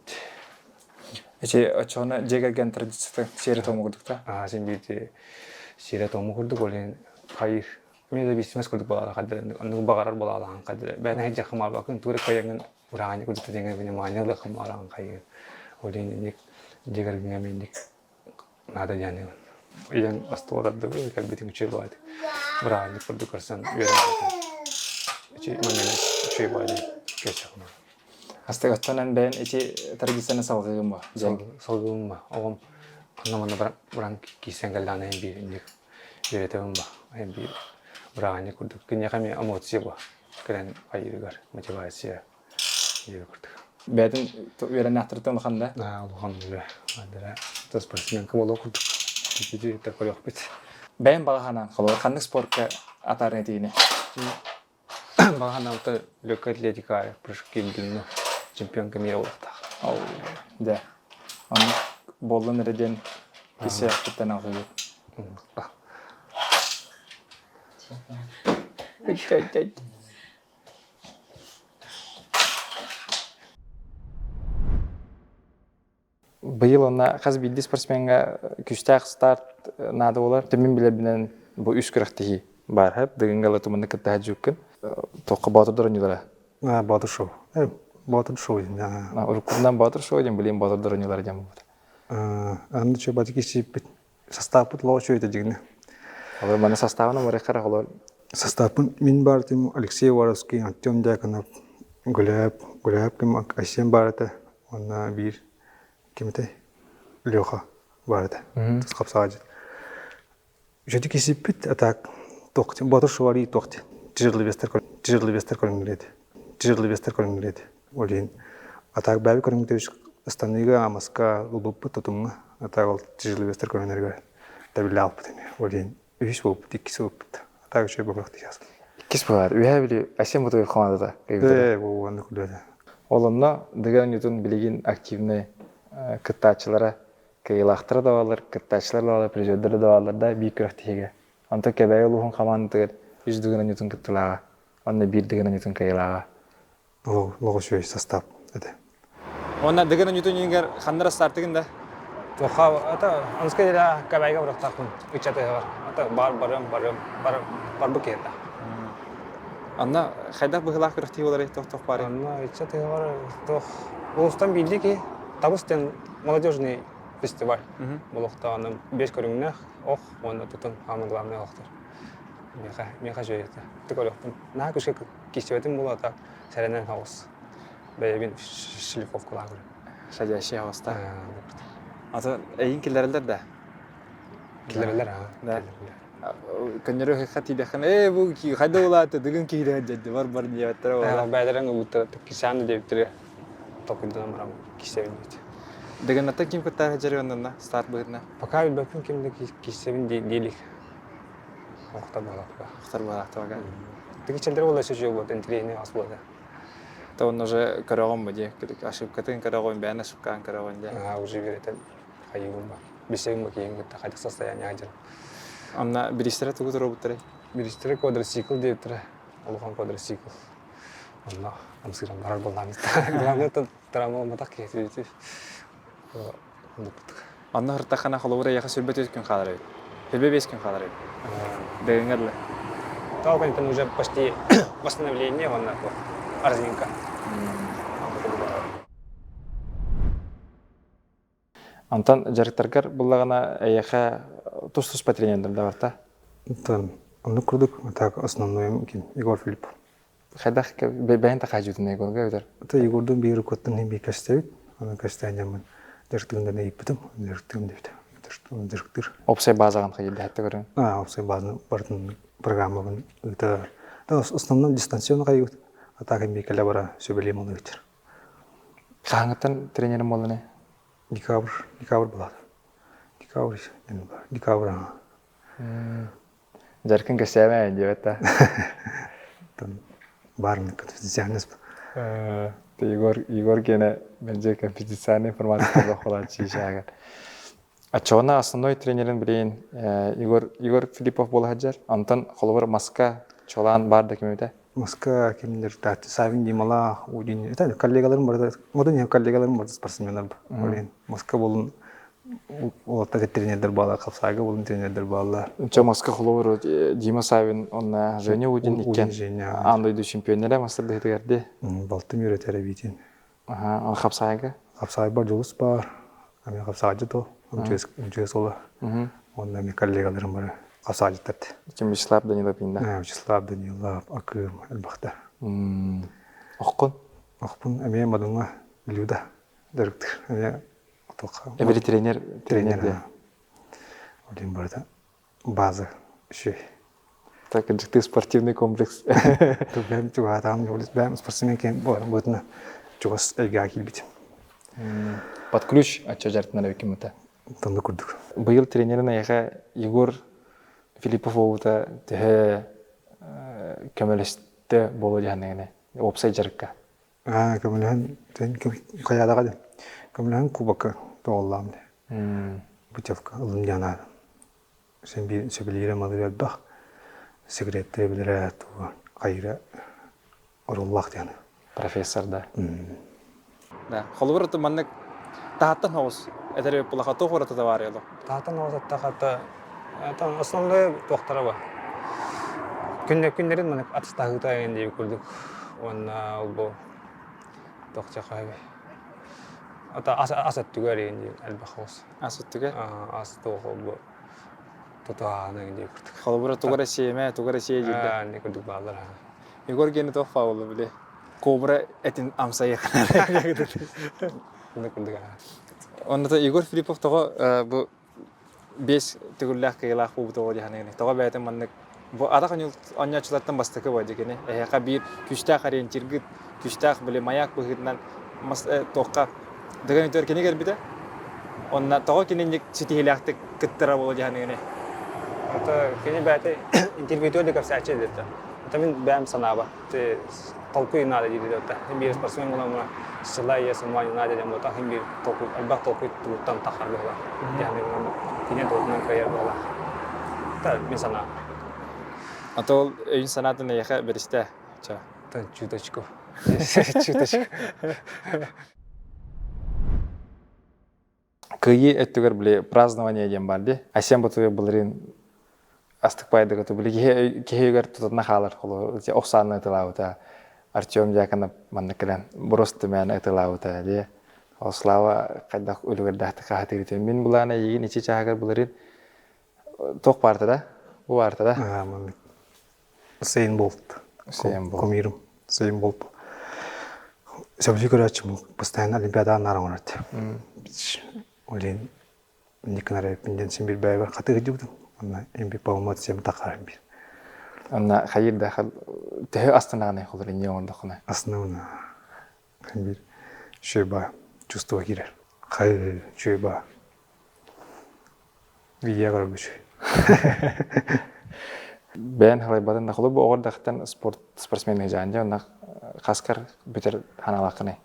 [SPEAKER 1] Ити оччоҕуна дьиэ кэргэн традицията сиэрэ-туома курдук да?
[SPEAKER 7] Аа, син биир сиэрэ-туома курдук, ол иһин хайыыр. Эмиэ зависимость курдук буолаала хайдах оннук баҕарар буолаалаһан хайдах бэйэҥ сылдьаххын баҕарбаккын тугу эрэ кыайаҥҥын ураанньык курдук тэҥҥэ внимание ылыаххын баҕараҕын хайыыр. Ол иһин инник дьиэ кэргэҥҥэ эмиэ инник наада диэн ийэҥ остуол тардыбыт кэлбитиҥ үчүгэй баҕайытык бырааһынньык курдук көрсөн үөрэн үчүгэй манна үчүгэй баҕайы көрсөххүнэ
[SPEAKER 1] Астыгаттан бэйэн ити традицияны салгыгын ба?
[SPEAKER 7] Салгыгын ба. Оҕом онно манна баран киирсэн кэллэҕинэ иһин биир инник үөрэтэбин ба. Иһин биир бырааһынньык курдук. Киниэхэ эмиэ эмоция ба. Кэлэн хайыырыгар мотивация диэби курдук.
[SPEAKER 1] Бэйэтин үөрэнээхтэртэн улахан да?
[SPEAKER 7] Аа, улахан үлэ. Адара спортсменка буолуох курдук. Ити көрүөхпүт.
[SPEAKER 1] Бэйэн баҕа санаан холобур ханнык спортка атаарыҥ этигини?
[SPEAKER 7] Баҕа санаабыта легкая атлетика прыжки в длину чемпионка мира буолуохтаах.
[SPEAKER 1] Ол дьэ оннук буоллун эрэ диэн киссээхпиттэн алҕыыбыт. Быйыл онно хас биирдии спортсмеҥҥа күүстээх старт наада буолар. Мин билэрбинэн бу үс күрэхтэһии баар хэп. Дыгынга ылатыманы кытта жуккун. Тоққа Боотурдар оонньуулара.
[SPEAKER 2] Боотур шоу. Боотур шоу диэн.
[SPEAKER 1] Уруккунан Боотур шоу диэн, билигин Боотурдар оонньуулара диэн буолбут.
[SPEAKER 2] Аны чө бати кисиппит. Составпыт лоо чөйдө дигини.
[SPEAKER 1] Олор маны составын омореккара холор.
[SPEAKER 2] Составпын мин баартым Алексей Воровский, Артем Дьяконов, Гуляев, Гуляев ким Айсен баар этэ уонна биир ким этэй Леха баар этэ хапсаҕа Үчүгэй кисиппит, а так туох Боотур шуарий туох тяжелый вестер тяжелый вестер көрүҥүлэт тяжелый вестер көрүҥүлэт ол иһин а так бэйэбит көрүҥмүтүгэр ыстаныыга амаска ылбыппыт тутумҥа а так ол тяжелый вестер көрүҥнэригэр тэбиллэ аалбыт эмиэ ол иһин үһүс буолбут иккис ылбыт а так үчүгэй буолбатах дии
[SPEAKER 1] Иккис буолар. Үһээ били Асем Бутуев командата.
[SPEAKER 2] Ээ, бу оннук үлэтэ.
[SPEAKER 1] Ол онно Дыгын оонньуутун билигин активный кыттааччылара кыайыылаахтара да бааллар, кыттааччылар да бааллар, призердэр да бааллар да биир күрэхтэһиигэ. Онтон Кэбээйи улууһун хамаандатыгар үс Дыгын оонньуутун кыттыылааҕа, уонна биир Дыгын оонньуутун кыайыылааҕа.
[SPEAKER 2] Лоҕу үчүгэй состав этэ.
[SPEAKER 1] Уонна Дыгын оонньуутун иһигэр ханна стартыгын да?
[SPEAKER 7] Туохха это онуска дела Кэбээйигэ барыахтаахпын ыччатыгар. Это бар барыам барыам бар барбыт киһитэ.
[SPEAKER 1] Анна хайдах быһыылаах күрэхтии буоларый туох туох баарый?
[SPEAKER 7] Анна ыччатыгар туох улуустан биирдии киһи табыс диэн молодежный фестиваль болохтоҕуна биэс көрүҥнээх ох уонна тутун самое главное охтор. Миэхэ миэхэ үчүгэй этэ. Көрүөхпүн наһаа күүскэ киирсибэтим буолуо так сэрэнэн соҕус бэйэбин шлифовкалаан көрүм.
[SPEAKER 1] Шадящий хаҕыста. Аты эйин киллэрэллэр да?
[SPEAKER 7] Киллэрэллэр аа.
[SPEAKER 1] Да. Көннөрү ыһыкка тиийдэххинэ, ээ бу хайда улаатта дыгын киирэ дьэдди бар бар диэбэттэрэ буолла.
[SPEAKER 7] Бэйэлэрин ылбыттара кисээн диэбиттэрэ толкуйданан баран кисэбин диэбит.
[SPEAKER 1] Дыгыннаттан ким кыттаары дьарыганнанна старт быһытына?
[SPEAKER 7] Пока билбэппин ким да кисэбин диэлик. Охтор буолааппа.
[SPEAKER 1] Охтор буолаахта
[SPEAKER 7] Тикичэлдэр буолла сөчүө буолта интириэһинэй ас буолта.
[SPEAKER 1] То он уже көрөҕүн бу дии ошибкатын көрөҕүн бэйэн ошибкаан көрөҕүн дии.
[SPEAKER 7] Аа уже үөрэтэн хайыыбын ба. Билсэбин ба киһиҥ кытта хайдах состояние дьон.
[SPEAKER 1] Анна биристэрэ тугу туруорбуттарай?
[SPEAKER 7] Биристэрэ квадроцикл диэбиттэрэ. Улахан квадроцикл. Онно амсыыран барар буоллааммыт. Главное травма ылбатах киһи
[SPEAKER 1] Онно ыртаххына холобура эйиэхэ сүрбэ күн хаалар эбит. Сүрбэ биэс күн хаалар эбит. Дыгыҥҥа дылы.
[SPEAKER 7] Тоҕо уже почти восстановление уонна разминка.
[SPEAKER 1] Онтон дьарыктаргар буллаҕына эйиэхэ тус-туспа тренердэр да барта?
[SPEAKER 2] Онтон оннук курдук так основной ким Егор Филиппов.
[SPEAKER 1] Хайдах бэйэн тахаажутун Егорга өтөр?
[SPEAKER 2] Это Егордун биир рукоттан хин бикастебит. Аны кастаанньаммын дьарыктыгын ыйыппытым. Дьарыктыгым диэбит. Дьарыктыыр.
[SPEAKER 1] Опсай базаҕын хайдахта көрөн?
[SPEAKER 2] А, опсай базаны бартын программабын ыытар. Основном дистанционно хайыбыт. А так бикеле бара сөбүлэм оны ыытар.
[SPEAKER 1] Хаһааҥҥыттан тренерим буоллуҥ?
[SPEAKER 2] Декабрь, декабрь болады. Декабрь, декабрь ага.
[SPEAKER 1] Дьаркын кэсээмэ диэбэт да.
[SPEAKER 2] Баарын конфиденциальность.
[SPEAKER 1] Егор, Егор гене мэлдьи конфиденциальная информация бохолааччы ишаагар. Аччоҕуна основной тренерин билигин Егор, Егор Филиппов буола сылдьар. Онтон холобур Маска чолаан баар да кимибитэ?
[SPEAKER 2] Маска кимнер Савин Дималаах, Удин, это коллегаларым барда, модун коллегаларым барда спортсменнар. Блин, Маска болун уолаттар тренердер баалар, хапсаага болун тренердер баалар.
[SPEAKER 1] Чо Маска холобур Дима Савин онна Женя Удин иккен аан дойду чемпионнара мастер
[SPEAKER 2] Балтым үйрөтәрэ биитин.
[SPEAKER 1] Аха, хапсаайга?
[SPEAKER 2] Хапсаайбар Дьулус баар, ами хапсаайдьыт ол, МЧС ола. Онно ами коллегаларым бары хапсаайдьыттар.
[SPEAKER 1] Вячеслав Данилов инна.
[SPEAKER 2] Вячеслав Данилов, Акым, элбахта.
[SPEAKER 1] Охкун?
[SPEAKER 2] Охпун эмиэ Мадуҥа Люда дьарыктыыр. Эмиэ отуохха.
[SPEAKER 1] Эбили тренер
[SPEAKER 2] тренер. Олин барыта база үчүгэй.
[SPEAKER 1] Так, дьикти спортивный комплекс.
[SPEAKER 2] Бэйэм чугаһатаҕым бэйэм спортсмен киһи буоларым быһыытынан чугас эйгэҕэ киирбитим.
[SPEAKER 1] Под ключ ачча дьарыктанар эбиккин
[SPEAKER 2] Тонну курдук.
[SPEAKER 1] Быйыл тренерин эйиэхэ Егор Филиппов буолбута төһө көмөлөстө буолуо диэхэннэгинэ уопсай дьарыкка?
[SPEAKER 2] Аа, көмөлөһөн хайадаҕа дии. Көмөлөһөн кубокка тоҕоллоом дии. Путевка ылым диэн аатым. Син биир сөбүлүүрэ малыыр элбэх. Сигаретты билэрэ тугу хайыра оруллаах диэн.
[SPEAKER 1] Профессор да. Да. Холобур маннык Таһаттан соҕус этэр булаха туох уратыта баар олох?
[SPEAKER 7] Таһаттан оҕус аттахата основной туохтара ба. Күннэр күннэрин маннык атастаһыыта эҥин диэбит курдук. Уонна ол бу туох диэххэ Ата ас ас өттүгэр эҥин диэн элбэх оҕус.
[SPEAKER 1] Ас өттүгэр?
[SPEAKER 7] Ас туох ол бу тутуһаана эҥин диэбит курдук.
[SPEAKER 1] Холобура тугу эрэ сиэмэ, тугу эрэ сиэ дииллэр.
[SPEAKER 7] Аа, инник курдук бааллар.
[SPEAKER 1] Егор гиэнэ туох фаулы били кобра этин амсайыах
[SPEAKER 7] Инник курдук.
[SPEAKER 1] Онно Егор Филиппов тоҕо бу биэс төгүллээх кыайыылаах буолбут оҕо дии Тоҕо бэйэтин маннык бу атах оонньооччулартан бастакы буо дьикини эһиэхэ биир күүстээх ориентиргыт күүстээх били маяк быһыытынан мас туохха дыгын үтүөр кини кэлбитэ онно тоҕо кининник ситиһиилээхтик кыттара буолуо дии саныгыный
[SPEAKER 7] Это кини бэйэтэ интервьютугар да кэпсээччи диэтэ. Это мин бэйэм санаабар. Толкуй надо диир да. Биир спортсмен буоламмына сыла ийэ сымма надо диэн буолтах биир толкуй элбэх толкуй тугуттан таххар буолар. Диэн кини толкуйунан кыайар буолар. Та мин санаам.
[SPEAKER 1] А то ол өйүн санаатын эйиэхэ бэристэ. Ча.
[SPEAKER 7] Тан чуточку. Чуточку.
[SPEAKER 1] Кыайыы өттүгэр били празднование диэн баар дии. Айсен Ботуев былырыын астык баайдык били киһи киһи өйүгэр тутатына хаалар холобур ох сааны ытылаабыта Артем Дьяконов маннык кэлэн брос түмээн ытылаабыта дии. Ол Слава хайдах үлүгэрдээхтик хаһытыырытын мин былаана эйигин ичи чааһыгар былырыын туох баарта да бу баарта да
[SPEAKER 2] маннык Сейн Болт.
[SPEAKER 1] Сейн Болт.
[SPEAKER 2] Кумирым. Сейн Болт. Сөбүлүү көрөөччүм постоянно олимпиадаҕа наар оҥорор Олин Николай диэн син биир бэйэбэр хатыы сылдьыбытым. Онно имби по всем тахарым бир.
[SPEAKER 1] Онно хайыр да төһө астынаҕынай холор инньэ оҥордоххуна?
[SPEAKER 2] Астынабын. Бир шөйба чувство киирэр. Хай шөйба Видео көрбүч.
[SPEAKER 1] Бэйэн халайбатын да холобу оҕор дахтан спорт спортсмен дьаан онна хаскар бүтэр ханалааххыный.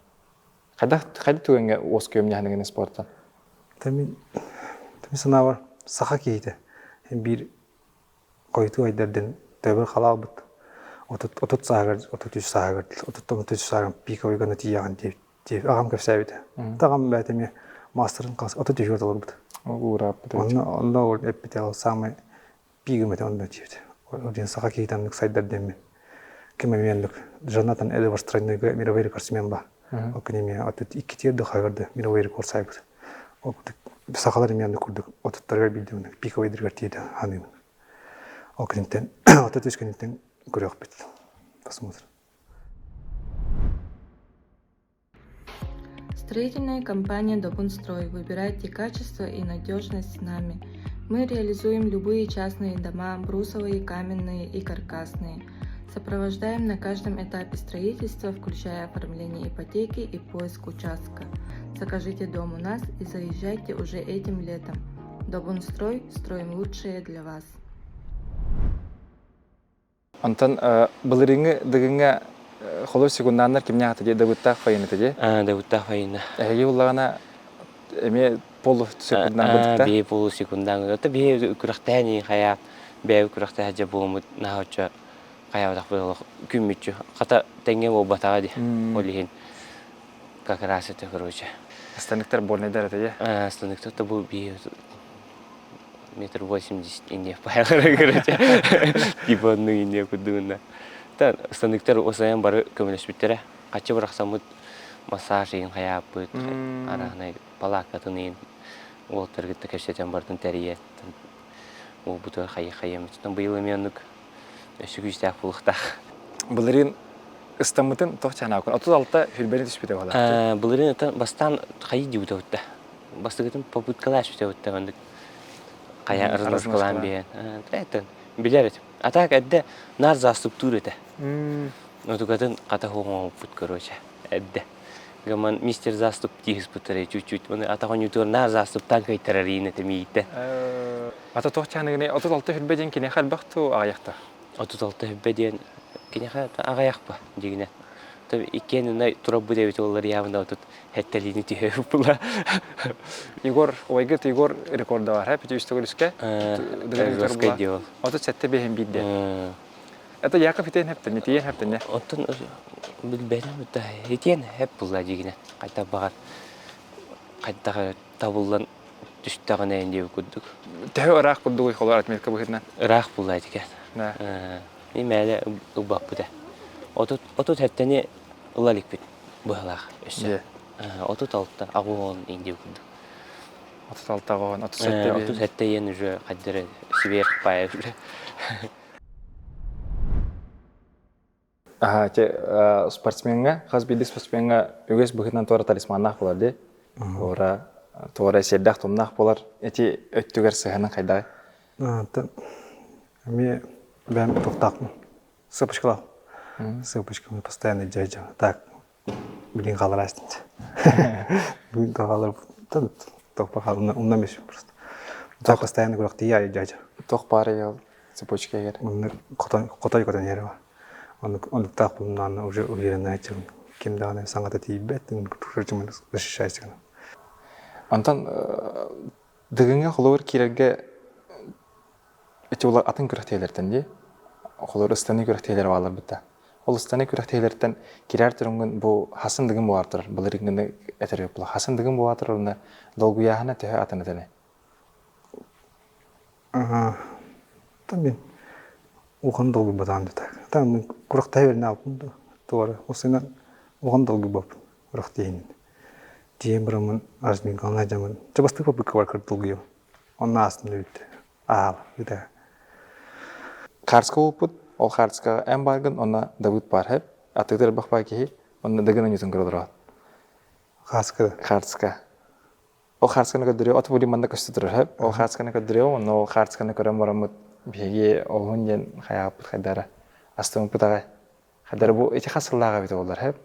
[SPEAKER 1] Хайдах хайда түгэҥҥэ уоскуйум дьаһаныгын спорттан?
[SPEAKER 2] Тамин тамин санаабар саха киһитэ биир хойутуу айдардын төбөр халаалбыт 30 сааһыгар 33 сааһыгар 33 сааһыгар пиковый гына тиийэҕин диэбит аҕам кэпсээбитэ. Аҕам бэйэтэ эмиэ маастарын хас 33-гэр толорбут.
[SPEAKER 1] Уурааппыт.
[SPEAKER 2] Онно онно ол эппитэ ол самый пигым этэ онно диэбит. Ол диэн саха киһитэ оннук сайдар диэммин. Ким эмиэ оннук Джонатан Эдвардс тройнойга мировой рекордсмен ба. Ол күн эмиэ отут иккитигэр да хаһыгар да мировой рекорд сайбыт. Ол сахалар эмиэ оннук курдук отуттарыгар биирдэ оннук пиковыйдарыгар тиийдэ ханыыбын. Ол күнүнтэн 33 күнүнтэн көрүөхпүт. Посмотрим.
[SPEAKER 5] Строительная компания «Добунстрой». Выбирайте качество и надежность с нами. Мы реализуем любые частные дома, брусовые, каменные и каркасные. Сопровождаем на каждом этапе строительства, включая оформление ипотеки и поиск участка. Закажите дом у нас и заезжайте уже этим летом. Добунстрой – строим лучшее для вас.
[SPEAKER 1] Онтон былырыыҥҥы Дыгыҥҥа холур секундааннар кимнээх этэ дии Дабыттаах Фаина этэ дии.
[SPEAKER 3] Дабыттаах Фаина.
[SPEAKER 1] Эһиги буллаҕына эмиэ полу секундаан курдук
[SPEAKER 3] Биһи полу секундаан курдук. Биһи күрэхтэһэн хайа бэйэ күрэхтэһэ дьэ буолуммут наһаа оччо хайаабатах буолуох күммүччү. Хата тэҥҥэ буолбатаҕа дии. Ол иһин как раз это короче.
[SPEAKER 1] Станыктар больнайдар этэ дии.
[SPEAKER 3] Станыктар да бу биһи метр восемьдесят инне паялары короче типа оннук инне курдугунна та станыктар осайан бары көмөлөспүттэрэ хаччы бырахсаммыт массаж иин хайааппыт араанай палааккатын иин уолтар кытта кэпсэтэн бартын тэрийэн уолбутугар хайы хайыаммытынан быйыл эмиэ оннук өссө күүстээх буолуохтаах
[SPEAKER 1] былырыын ыстаммытын туох чаанаакын 36 хүрбэни түспүтэ буолар
[SPEAKER 3] былырыын бастаан хайы диэбитэ бастакытын попыткалаах сүтэбиттэн оннук хайа разноскалаан биһэн это билэр этим а так эрдэ наар заступтуур этэ отугатын хата хоҥооппут короче эрдэ гаман мистер заступ тииһиспыттара чуть-чуть оны атах онньутугар наар заступтаан кыайтарар иин этэ мииттэн
[SPEAKER 1] ата туох чааныгыный 36 хүрбэ диэн киниэхэ элбэх туу аҕыйахта
[SPEAKER 3] 36 хүрбэ диэн киниэхэ аҕыйахпа дигинэ иккиэн турабыт эбит оллар явно тут Хэттэлиини түһэ була.
[SPEAKER 1] Егор, убайгыт Егор рекорда бар, пяти үстөгүлүскэ.
[SPEAKER 3] Жесткое дело.
[SPEAKER 1] 37 бэһин биирде. Это Яков итиэн хэптэн, итиэн хэптэн.
[SPEAKER 3] Оттон билбэтим да итиэн хэп була дигинэ. Хайта багар. хайдах эрэ табыллан түстэҕинэ диэбит курдук.
[SPEAKER 1] Төһө ыраах курдугуй холор отметка быһыытынан?
[SPEAKER 3] Ыраах буолла этигэ.
[SPEAKER 1] Да.
[SPEAKER 3] Мин мээлэ ылбаппыт ээ. 37-ни ыла иликпит быһалаах өссө. 36 аҕыс индия курдук.
[SPEAKER 1] 36 аҕыс 37
[SPEAKER 3] 37 иэн уже хайдары сверх паев уже.
[SPEAKER 1] Аха, те спортсмеҥҥа, хас биирдии спортсмеҥҥа үгэс быһыытынан туора талисманнаах буолар дии. Туора, туора сиэрдээх-тумнаах буолар. Ити өттүгэр сыһыаныҥ хайдаҕый?
[SPEAKER 2] Эмиэ бэйэм туохтаахпын. Сыпочкалаах. Сыпочканы постоянно дьайдьа. Так, билин хаалар астынча. Бүгүн хаалар тохпа хаалына умнам еще просто. Так постоянно күрэхтии дьайдьа.
[SPEAKER 1] Туох баар цепочка егер.
[SPEAKER 2] Оннук хотой котон иһэр Оннуктаах булумнаан уже уверенная ким даҕаны саҥата тиийбэт, защищайся.
[SPEAKER 1] Онтон Дыгыҥҥа холобур киирэргэ ити улар атын күрэхтэһиилэртэн дии. Холобур ыстаныы күрэхтэһиилэрэ бааллар бытта. Ол ыстаныы күрэхтэһиилэртэн кирээр туруҥҥун бу хасын дыгын буолар турар. Былырыыҥҥыны этэр була. Хасын дыгын буолар турар уонна долгуйааһына төһө атын этэ
[SPEAKER 2] Там мин улахан долгуйбатаҕым да так. Там мин курахтаһа берин аалпын да туора осынан улахан долгуйбаппын курахтиһин. Тиийэн бараммын разминкалана дьамын чабастык попытка бар долгуйабын. Онно аастым да бүттэ. Аал ыта.
[SPEAKER 1] Хаарска буолбут, ол хаарскаҕа эн бааргын, онно Давыд баар хэп, атыытыр элбэх баар киһи, онно Дыгын онньутун көрө олороот.
[SPEAKER 2] Хааска.
[SPEAKER 1] Хаарска. Ол хаарсканы көрдөрүө, от були манна көстө турар хэп. Ол хаарсканы көрдөрүө, онно ол хаарсканы көрөн бараммыт биһиги олуһун диэн хайааппыт хайдара астыммыппыт аҕай. Хайдара бу ити хас сыллааҕа эбитэ буоллар хэп.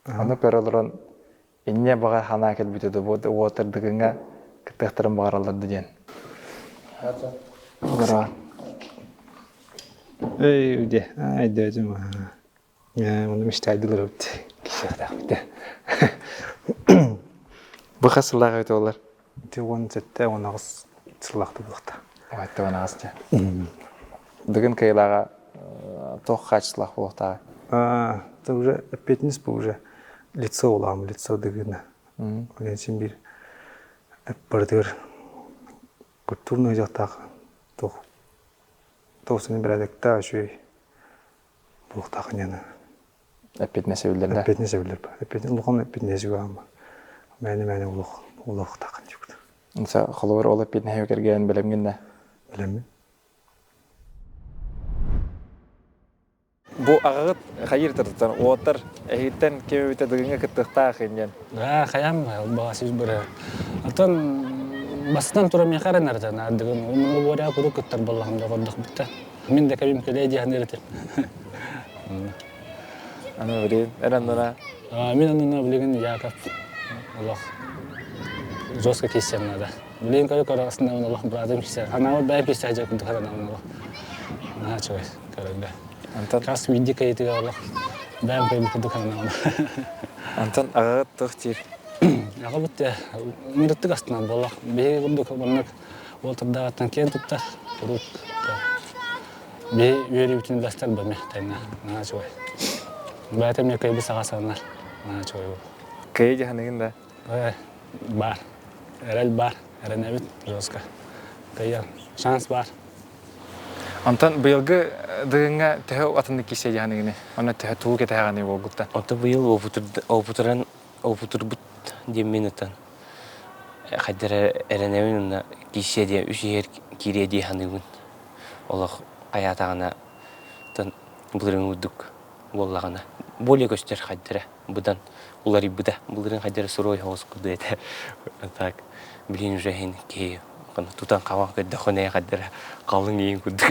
[SPEAKER 1] Ону көрө олорон инньэ баҕар санаа кэлбитэ да бу уотар Дыгыҥҥа кыттыахтарын баҕараллар да диэн. Олороо.
[SPEAKER 2] Эй, де, ай, дедим. Оны мечтайдылар эбит. Кисиэхтээхпит.
[SPEAKER 1] Бу хас сыллаах эбитэ буоллар?
[SPEAKER 2] Ити 17 18 сыллаахта буолуохта.
[SPEAKER 1] 18 дьэ. Дыгын кыайылааҕа туох хаачыстыбалаах буолуохтааҕый?
[SPEAKER 2] Это уже ответственность был уже лицо улаам, лицо Дыгына. Ол син биир барытыгар культурный дьахтаах туох туох бэрээдэктээх үчүгэй буолуохтаах ньаны.
[SPEAKER 1] Эппиэтинэс эбиллэр да?
[SPEAKER 2] Эппиэтинэс эбиллэр. Эппиэтинэс улахан эппиэтинэс үгаама. Мээнэ-мээнэ улах улахтаах дьукут.
[SPEAKER 1] Холобур ол эппиэтинэһи кэргэн бэлэмҥин да?
[SPEAKER 2] Бэлэммин.
[SPEAKER 1] Бу аҕаҕыт хайыр тартан уоттар эһиттэн ким эбитэ дыгыҥҥа кыттыахтаах инньэн.
[SPEAKER 4] Да, хайам баҕас быры. Атын бастан тура миэхэ эрэнэр наардыгын уоря куруук кыттар буоллаҕым да кордох битта. Мин да кэбим кэлээ диэн этим.
[SPEAKER 1] Аны билигин эн аннына
[SPEAKER 4] Мин аннына билигин Яков олох жестко киссем надо. Билигин көрө көрө астынабын олох братым киссе. Ханаабыт бэйэм киссе дьэ курдук харанабын олох. Наһаа үчүгэй көрөргө.
[SPEAKER 1] Антон
[SPEAKER 4] Хас биирдии кэйитигэ олох бэйэм кэйбит курдук харанабын.
[SPEAKER 1] Антон аҕаҕыт туох диир?
[SPEAKER 4] Аҕабыт мырыттык астынан буоллах. Биһиги курдук маннык уолтардаҕыттан киэн туттар. Куруук биһи үөрүүбүтүн үллэстэр бэми тэҥҥэ. Наһаа үчүгэй. Бэйэтэ эмиэ кыайбыт саҕа сананар. Наһаа үчүгэй буолла.
[SPEAKER 1] Кыайыы дьаһаныгын да?
[SPEAKER 4] Баар. Эрэл баар. Эрэнэбит жестко. Кыайан. Шанс баар.
[SPEAKER 1] Онтон быйылгы Дыгыҥҥа төһө атыннык киирсиэ дьаһаныгыный? Онно төһө тугу кэтэһэҕиний буолгуттан?
[SPEAKER 3] Ото быйыл опутуран опутурбут диэммин ытан хайдара эрэнэбин уонна киирсиэ диэн үс иһэр киириэ дии саныыбын. Олох хайаатаҕына былырыын курдук буоллаҕына более көстөр хайдара быдан уларыйбыта. Былырыын хайдара суруой соҕус курдук этэ. Так билигин уже иһин киһи тутан хабан көрдөххүнэ хайдара халыҥ иин курдук.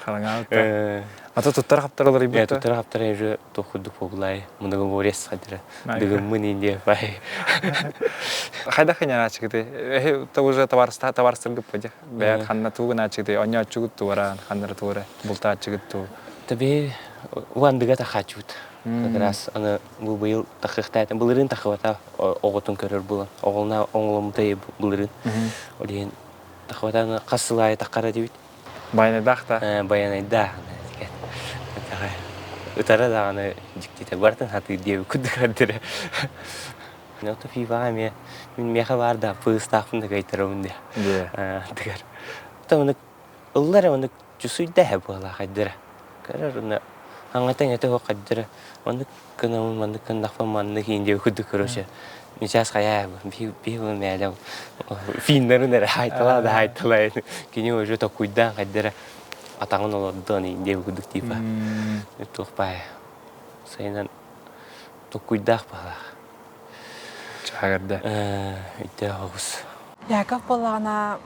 [SPEAKER 1] Халыҥаабыт. Ата туттар хаптар уларыйбыт.
[SPEAKER 3] Туттар хаптар уже туох курдук буоллай. Многоборец хайдара Дыгыммын индия бай.
[SPEAKER 1] Хайдах ханнааччыгыты? Эһи уже товарста товарстыргыппа дьэ. Бэйэт ханна туугунааччыгыты, онньооччугут туора, ханнары туора, бултааччыгыт туу.
[SPEAKER 3] Таби уандыга тахааччыбыт. Как раз аны бу быйыл тахыахтаатым. Былырыын тахыбата оҕотун көрөр булан. Оҕолна оҥоломмута былырыын. Ол иһин тахыбата аны хас сыл аайы таххара дибит.
[SPEAKER 1] Баянайдаах да?
[SPEAKER 3] Баянайдаах. Ытара даҕаны дьиктитэ. Бартын хатыыр диэбит курдук көрдөрө. Ото фифаҕа эмиэ мин миэхэ баар да пыыстаахпын да кыайтарабын диэ. Тыгар. Ото ону ыллар ону чусуйда буола хайдара. Көрөр уна аңата иҥэтэ суох хайдара. Маннык гынабын, маннык гыннахпын маннык иин диэки курдук короче. Сейчас хайаа би би мээлэ финнарын эрэ хайтала да хайтала кини уже токуйдаан хайдара атаҕын олордон иин диэки курдук типа туох баай сайынан токуйдаах баалаах
[SPEAKER 1] Чаагарда.
[SPEAKER 3] Өйдөөх оҕус.
[SPEAKER 5] Яков буоллаҕына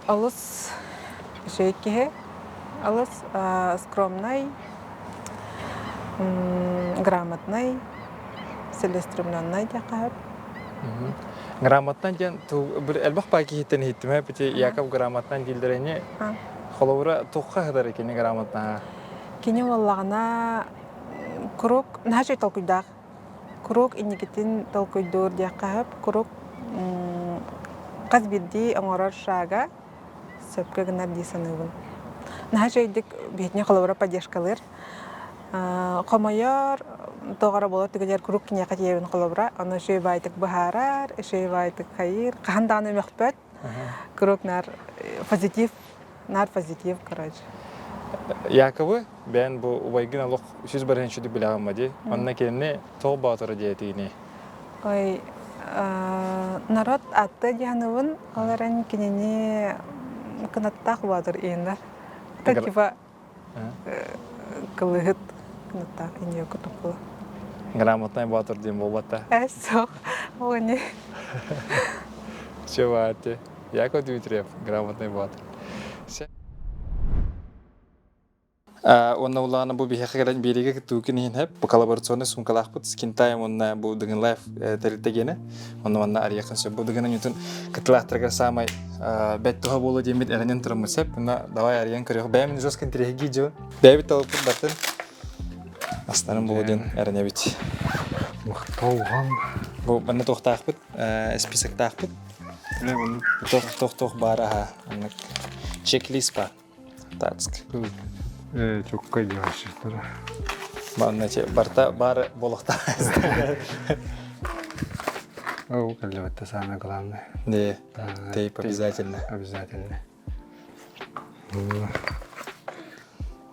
[SPEAKER 5] олус үчүгэй киһи, олус скромнай, грамотнай, целеустремленнай диэххэ сөп.
[SPEAKER 1] Грамотнай диэн элбэх баай киһиттэн иһиттим ээ бити Яков грамотнай дииллэр ини холобура туохха ыһытар кини грамотнаһа?
[SPEAKER 5] Кини буоллаҕына куруук наһаа үчүгэй толкуйдаах Куруук инникитин толкуйдуур диэххэ сөп. Куруук хас биирдии оҥорор шага сөпкө гынар дии саныыбын. Наһаа үчүгэйдик биһитини холобура поддержкалыыр. Хомойор, тоҕо эрэ буолар түгэнигэр куруук киниэхэ тиийэбин холобура. Ону үчүгэй баайдык быһаарар, үчүгэй баайдык хайыыр. Хаһан даҕаны мөхпөт. Куруук наар позитив, наар позитив, короче.
[SPEAKER 1] Яковы бэйэн бу убайгын олох үсүс барыһын сүдү билэҕин дии. Онно кинини тоҕо боотура диэтигини?
[SPEAKER 5] Ой, народ атты дьаһаныбын, ол эрэн кинини кынаттаах боотур ииннэр. Это типа кылыһыт кынаттаах инье кутукула.
[SPEAKER 1] Грамотный боотур диэн буолбатта.
[SPEAKER 5] Э, суох. Ол не.
[SPEAKER 1] Чего Яков Дмитриев, грамотный боотур. Уонна улаана бу биһиэхэ кэлэн биэриигэ кыттыыкын иһин хэп бу коллаборационный суумкалаахпыт Skin Time уонна бу Дыгын Life тэрилтэ гиэнэ онно манна арыйахын сөп бу Дыгын онньутун кыттылаахтарыгар саамай бэт туһа буолуо диэммит эрэнэн тураммыт сөп уонна давай арыйан көрүөх бэйэм жестко интэриэһиргии дьон бэйэбит талыппыт бартын астарын буолуо диэн эрэнэбит
[SPEAKER 2] Махталҕан
[SPEAKER 1] бу манна туохтаахпыт списоктаахпыт туох туох туох баар аха оннук чек-лист баар Тацк.
[SPEAKER 2] Чукка дьаашыктара.
[SPEAKER 1] Манна барта бар болохта.
[SPEAKER 2] Ол кэллэбэтте самое главное.
[SPEAKER 1] Не, тейп обязательно.
[SPEAKER 2] Обязательно.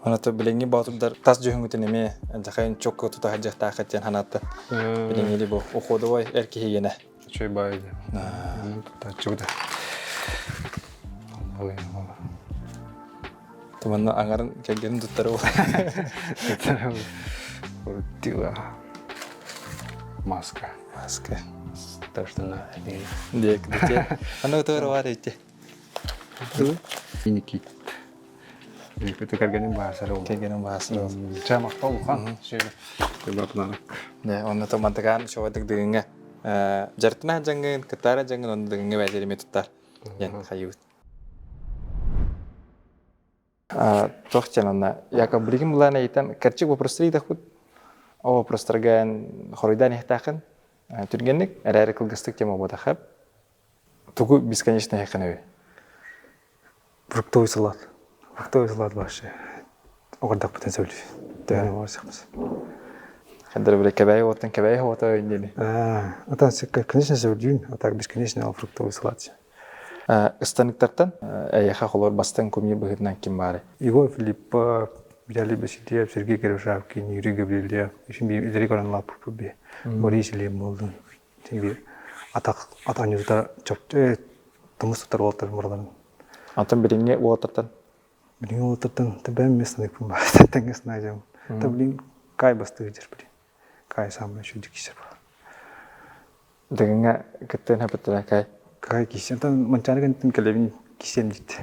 [SPEAKER 1] Оното билиҥҥи боотурдар тас дьүһүҥҥүтүн эмиэ дьахайын чокко тута сылдьыахтааххыт диэн санаатта. Билиҥҥили бу уходовой эр киһи гиэнэ.
[SPEAKER 2] Үчүгэй баайы. Таччыбыта.
[SPEAKER 1] Туманна аҥарын кэргэнин туттары
[SPEAKER 2] Тила. Маска.
[SPEAKER 1] Маска.
[SPEAKER 2] То, что надо.
[SPEAKER 1] Диэк, Аны өтөр бар ити.
[SPEAKER 2] Никит. Никита кэргэнин баасар ол.
[SPEAKER 1] Кэргэнин баасар ол.
[SPEAKER 2] Ча махтал улахан.
[SPEAKER 1] Не, онно томантыгаан шовадык дыгыңа жартына дьаҥын, кытаара дьаҥын онно дыгыңа бэйэлэри туттар диэн хайыбыт. Туох диэн онно Яков билигин булаан ыйытан кэрчик вопростары ыйдахпыт. Ол вопростарга хоруйдаан иһтэххин түргэнник эрээри кылгастык тема буотахап. Тугу бесконечно иһэххин
[SPEAKER 2] Фруктовый салат. Фруктовый салат вообще. Оҕордохпутун сөбүлүүр. Төһөнү оҕорсохпут.
[SPEAKER 1] Хандар бile кэбээйи уоттан кэбээйи уота өйдиини.
[SPEAKER 2] А, конечно, сөбүлүүн, а так бесконечно фруктовый салат.
[SPEAKER 1] Ыстаныктартан эйиэхэ холор бастыҥ кумир быһыытынан ким баарый?
[SPEAKER 2] Егор Филиппов, Виталий Васильев, Сергей Кривошапкин, Юрий Гаврильев, еще илери көрөн лаппыппыт би. Борис Ильин буолдун. Биир атах атах чопчу тумус тутар уолаттар мураларын.
[SPEAKER 1] Антон билиҥҥи уолаттартан?
[SPEAKER 2] Билиҥҥи уолаттартан тэбэм местныйпын баар тэҥҥэ снайдем. Та блин кай бастыы дьэр блин. Кай самый чудик кисе бар.
[SPEAKER 1] Дыгыҥҥа кыттыан хапыттара кай?
[SPEAKER 2] Кай кисем там манчаары кэнтин кэлэбин кисем дит.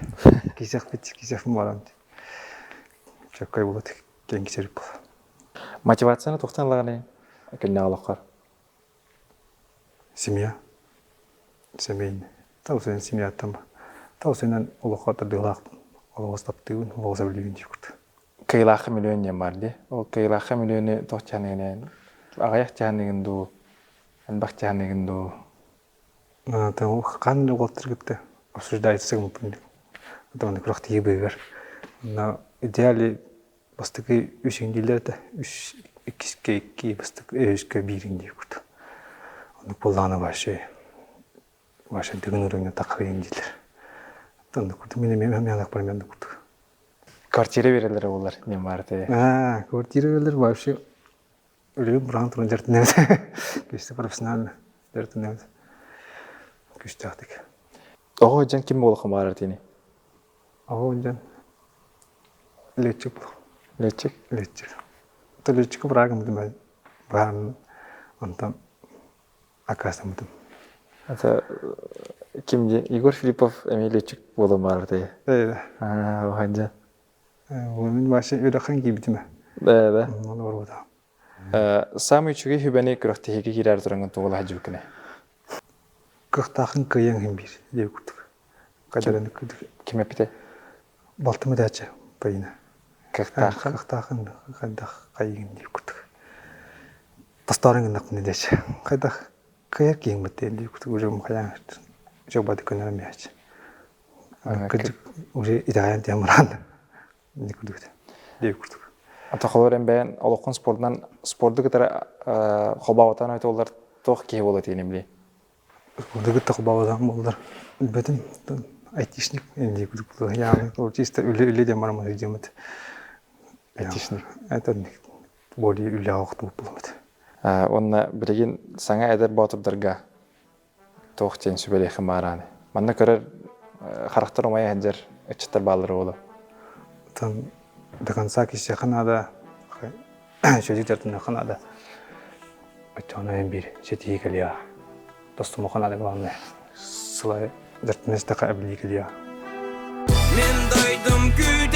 [SPEAKER 2] Кисехпит кисехпин барам. Чөккай болот кең кисерip бол.
[SPEAKER 1] Мотивацияны тухтан ылаҕыный күннээҕи олоххор?
[SPEAKER 2] Семья. Семейный. Таусен семьяттан Таусенен олоххо тардыылаахпын. Олоҕос таптыыбын, олоҕос эбилиибин дии курдук.
[SPEAKER 1] Кыйлаахха миллион диэн баар дии. Ол кыйлаахха миллиону туох чааныгын аҕыйах чааныгын дуу, элбэх чааныгын дуу?
[SPEAKER 2] Хаан уолаттар кытта обсуждается гыммыппын. Онно күрэхтэһии быыһыгар. Онно идеали Бастакы үс иҥдииллэр этэ. Үс иккискэ икки, бастакы үһүскэ биир иҥдии курдук. Оннук буоллаҕына вообще вообще дыгын уровня таххайын дииллэр. Оннук курдук мин эмиэ эмиэ барым оннук курдук.
[SPEAKER 1] Квартира берелер олар не барты.
[SPEAKER 2] А, квартира берелер вообще үлүм быраан туран дьартынабыт. Күүсті профессионально дьартынабыт. Күстээхтик.
[SPEAKER 1] Оҕо дьон ким буолуохха баарар тиини?
[SPEAKER 2] Оҕо дьон летчик буолуох.
[SPEAKER 1] Летчик?
[SPEAKER 2] Летчик. То летчик быраагым дымай баарын онтон аккаастаммытым.
[SPEAKER 1] Это ким диэн Егор Филиппов эмиэ летчик буолан баарар тиэ.
[SPEAKER 2] Э.
[SPEAKER 1] Аа, оһанжа.
[SPEAKER 2] Мин вообще үрэххин киирбитим.
[SPEAKER 1] Да, да.
[SPEAKER 2] Оны барбыта.
[SPEAKER 1] Самый үчүгэй хүбэни күрэхтэһиигэ киирээр тураҥҥын тугула сылдьыбыккыный?
[SPEAKER 2] Кыахтаахын кыайан иһин биир диэбит курдук. Кадыраны курдук.
[SPEAKER 1] Ким эппитэй?
[SPEAKER 2] Балтым этээччи Полина.
[SPEAKER 1] Кыахтаахын?
[SPEAKER 2] Кыахтаахын хайдах хайыгын диир курдук. Тастаарын гыннахпын диэччи. Хайдах кыайар киһиҥ быттыйын диир курдук уже хайаан жобады көнөрөм диэччи. Кырдьык уже итэҕэйэн тиһэн баран курдук диэбит курдук.
[SPEAKER 1] Ата холор эн бэйэн олоххун спордунан спорду кытары холбообатан айтоллар туох киһи буола тиэним били?
[SPEAKER 2] Спорду кытта холбообатан буоллар билбэтим айтишник дии курдук буолуо. Ол чисто үлэ үлэ диэн бараммыт сылдьыммыт.
[SPEAKER 1] Айтишник.
[SPEAKER 2] Это более үлэҕэ охтубут буолуммут.
[SPEAKER 1] Уонна билигин саҥа эдэр боотурдарга туох диэн сүбэлиэххин баарааны? Манна көрөр харахтар умайа сылдьар ыччаттар бааллара буолуо.
[SPEAKER 2] Там до конца киһиэхэ наада, үчүгэйдик дьарыктаныахха наада. Оччоҕуна эн биир ситиһии кэлиэҕэ. Тостумуохха наада главное. Сылай дьарыктана истэххэ эбилии кэлиэҕэ.
[SPEAKER 6] Мин дойдум күүтэр.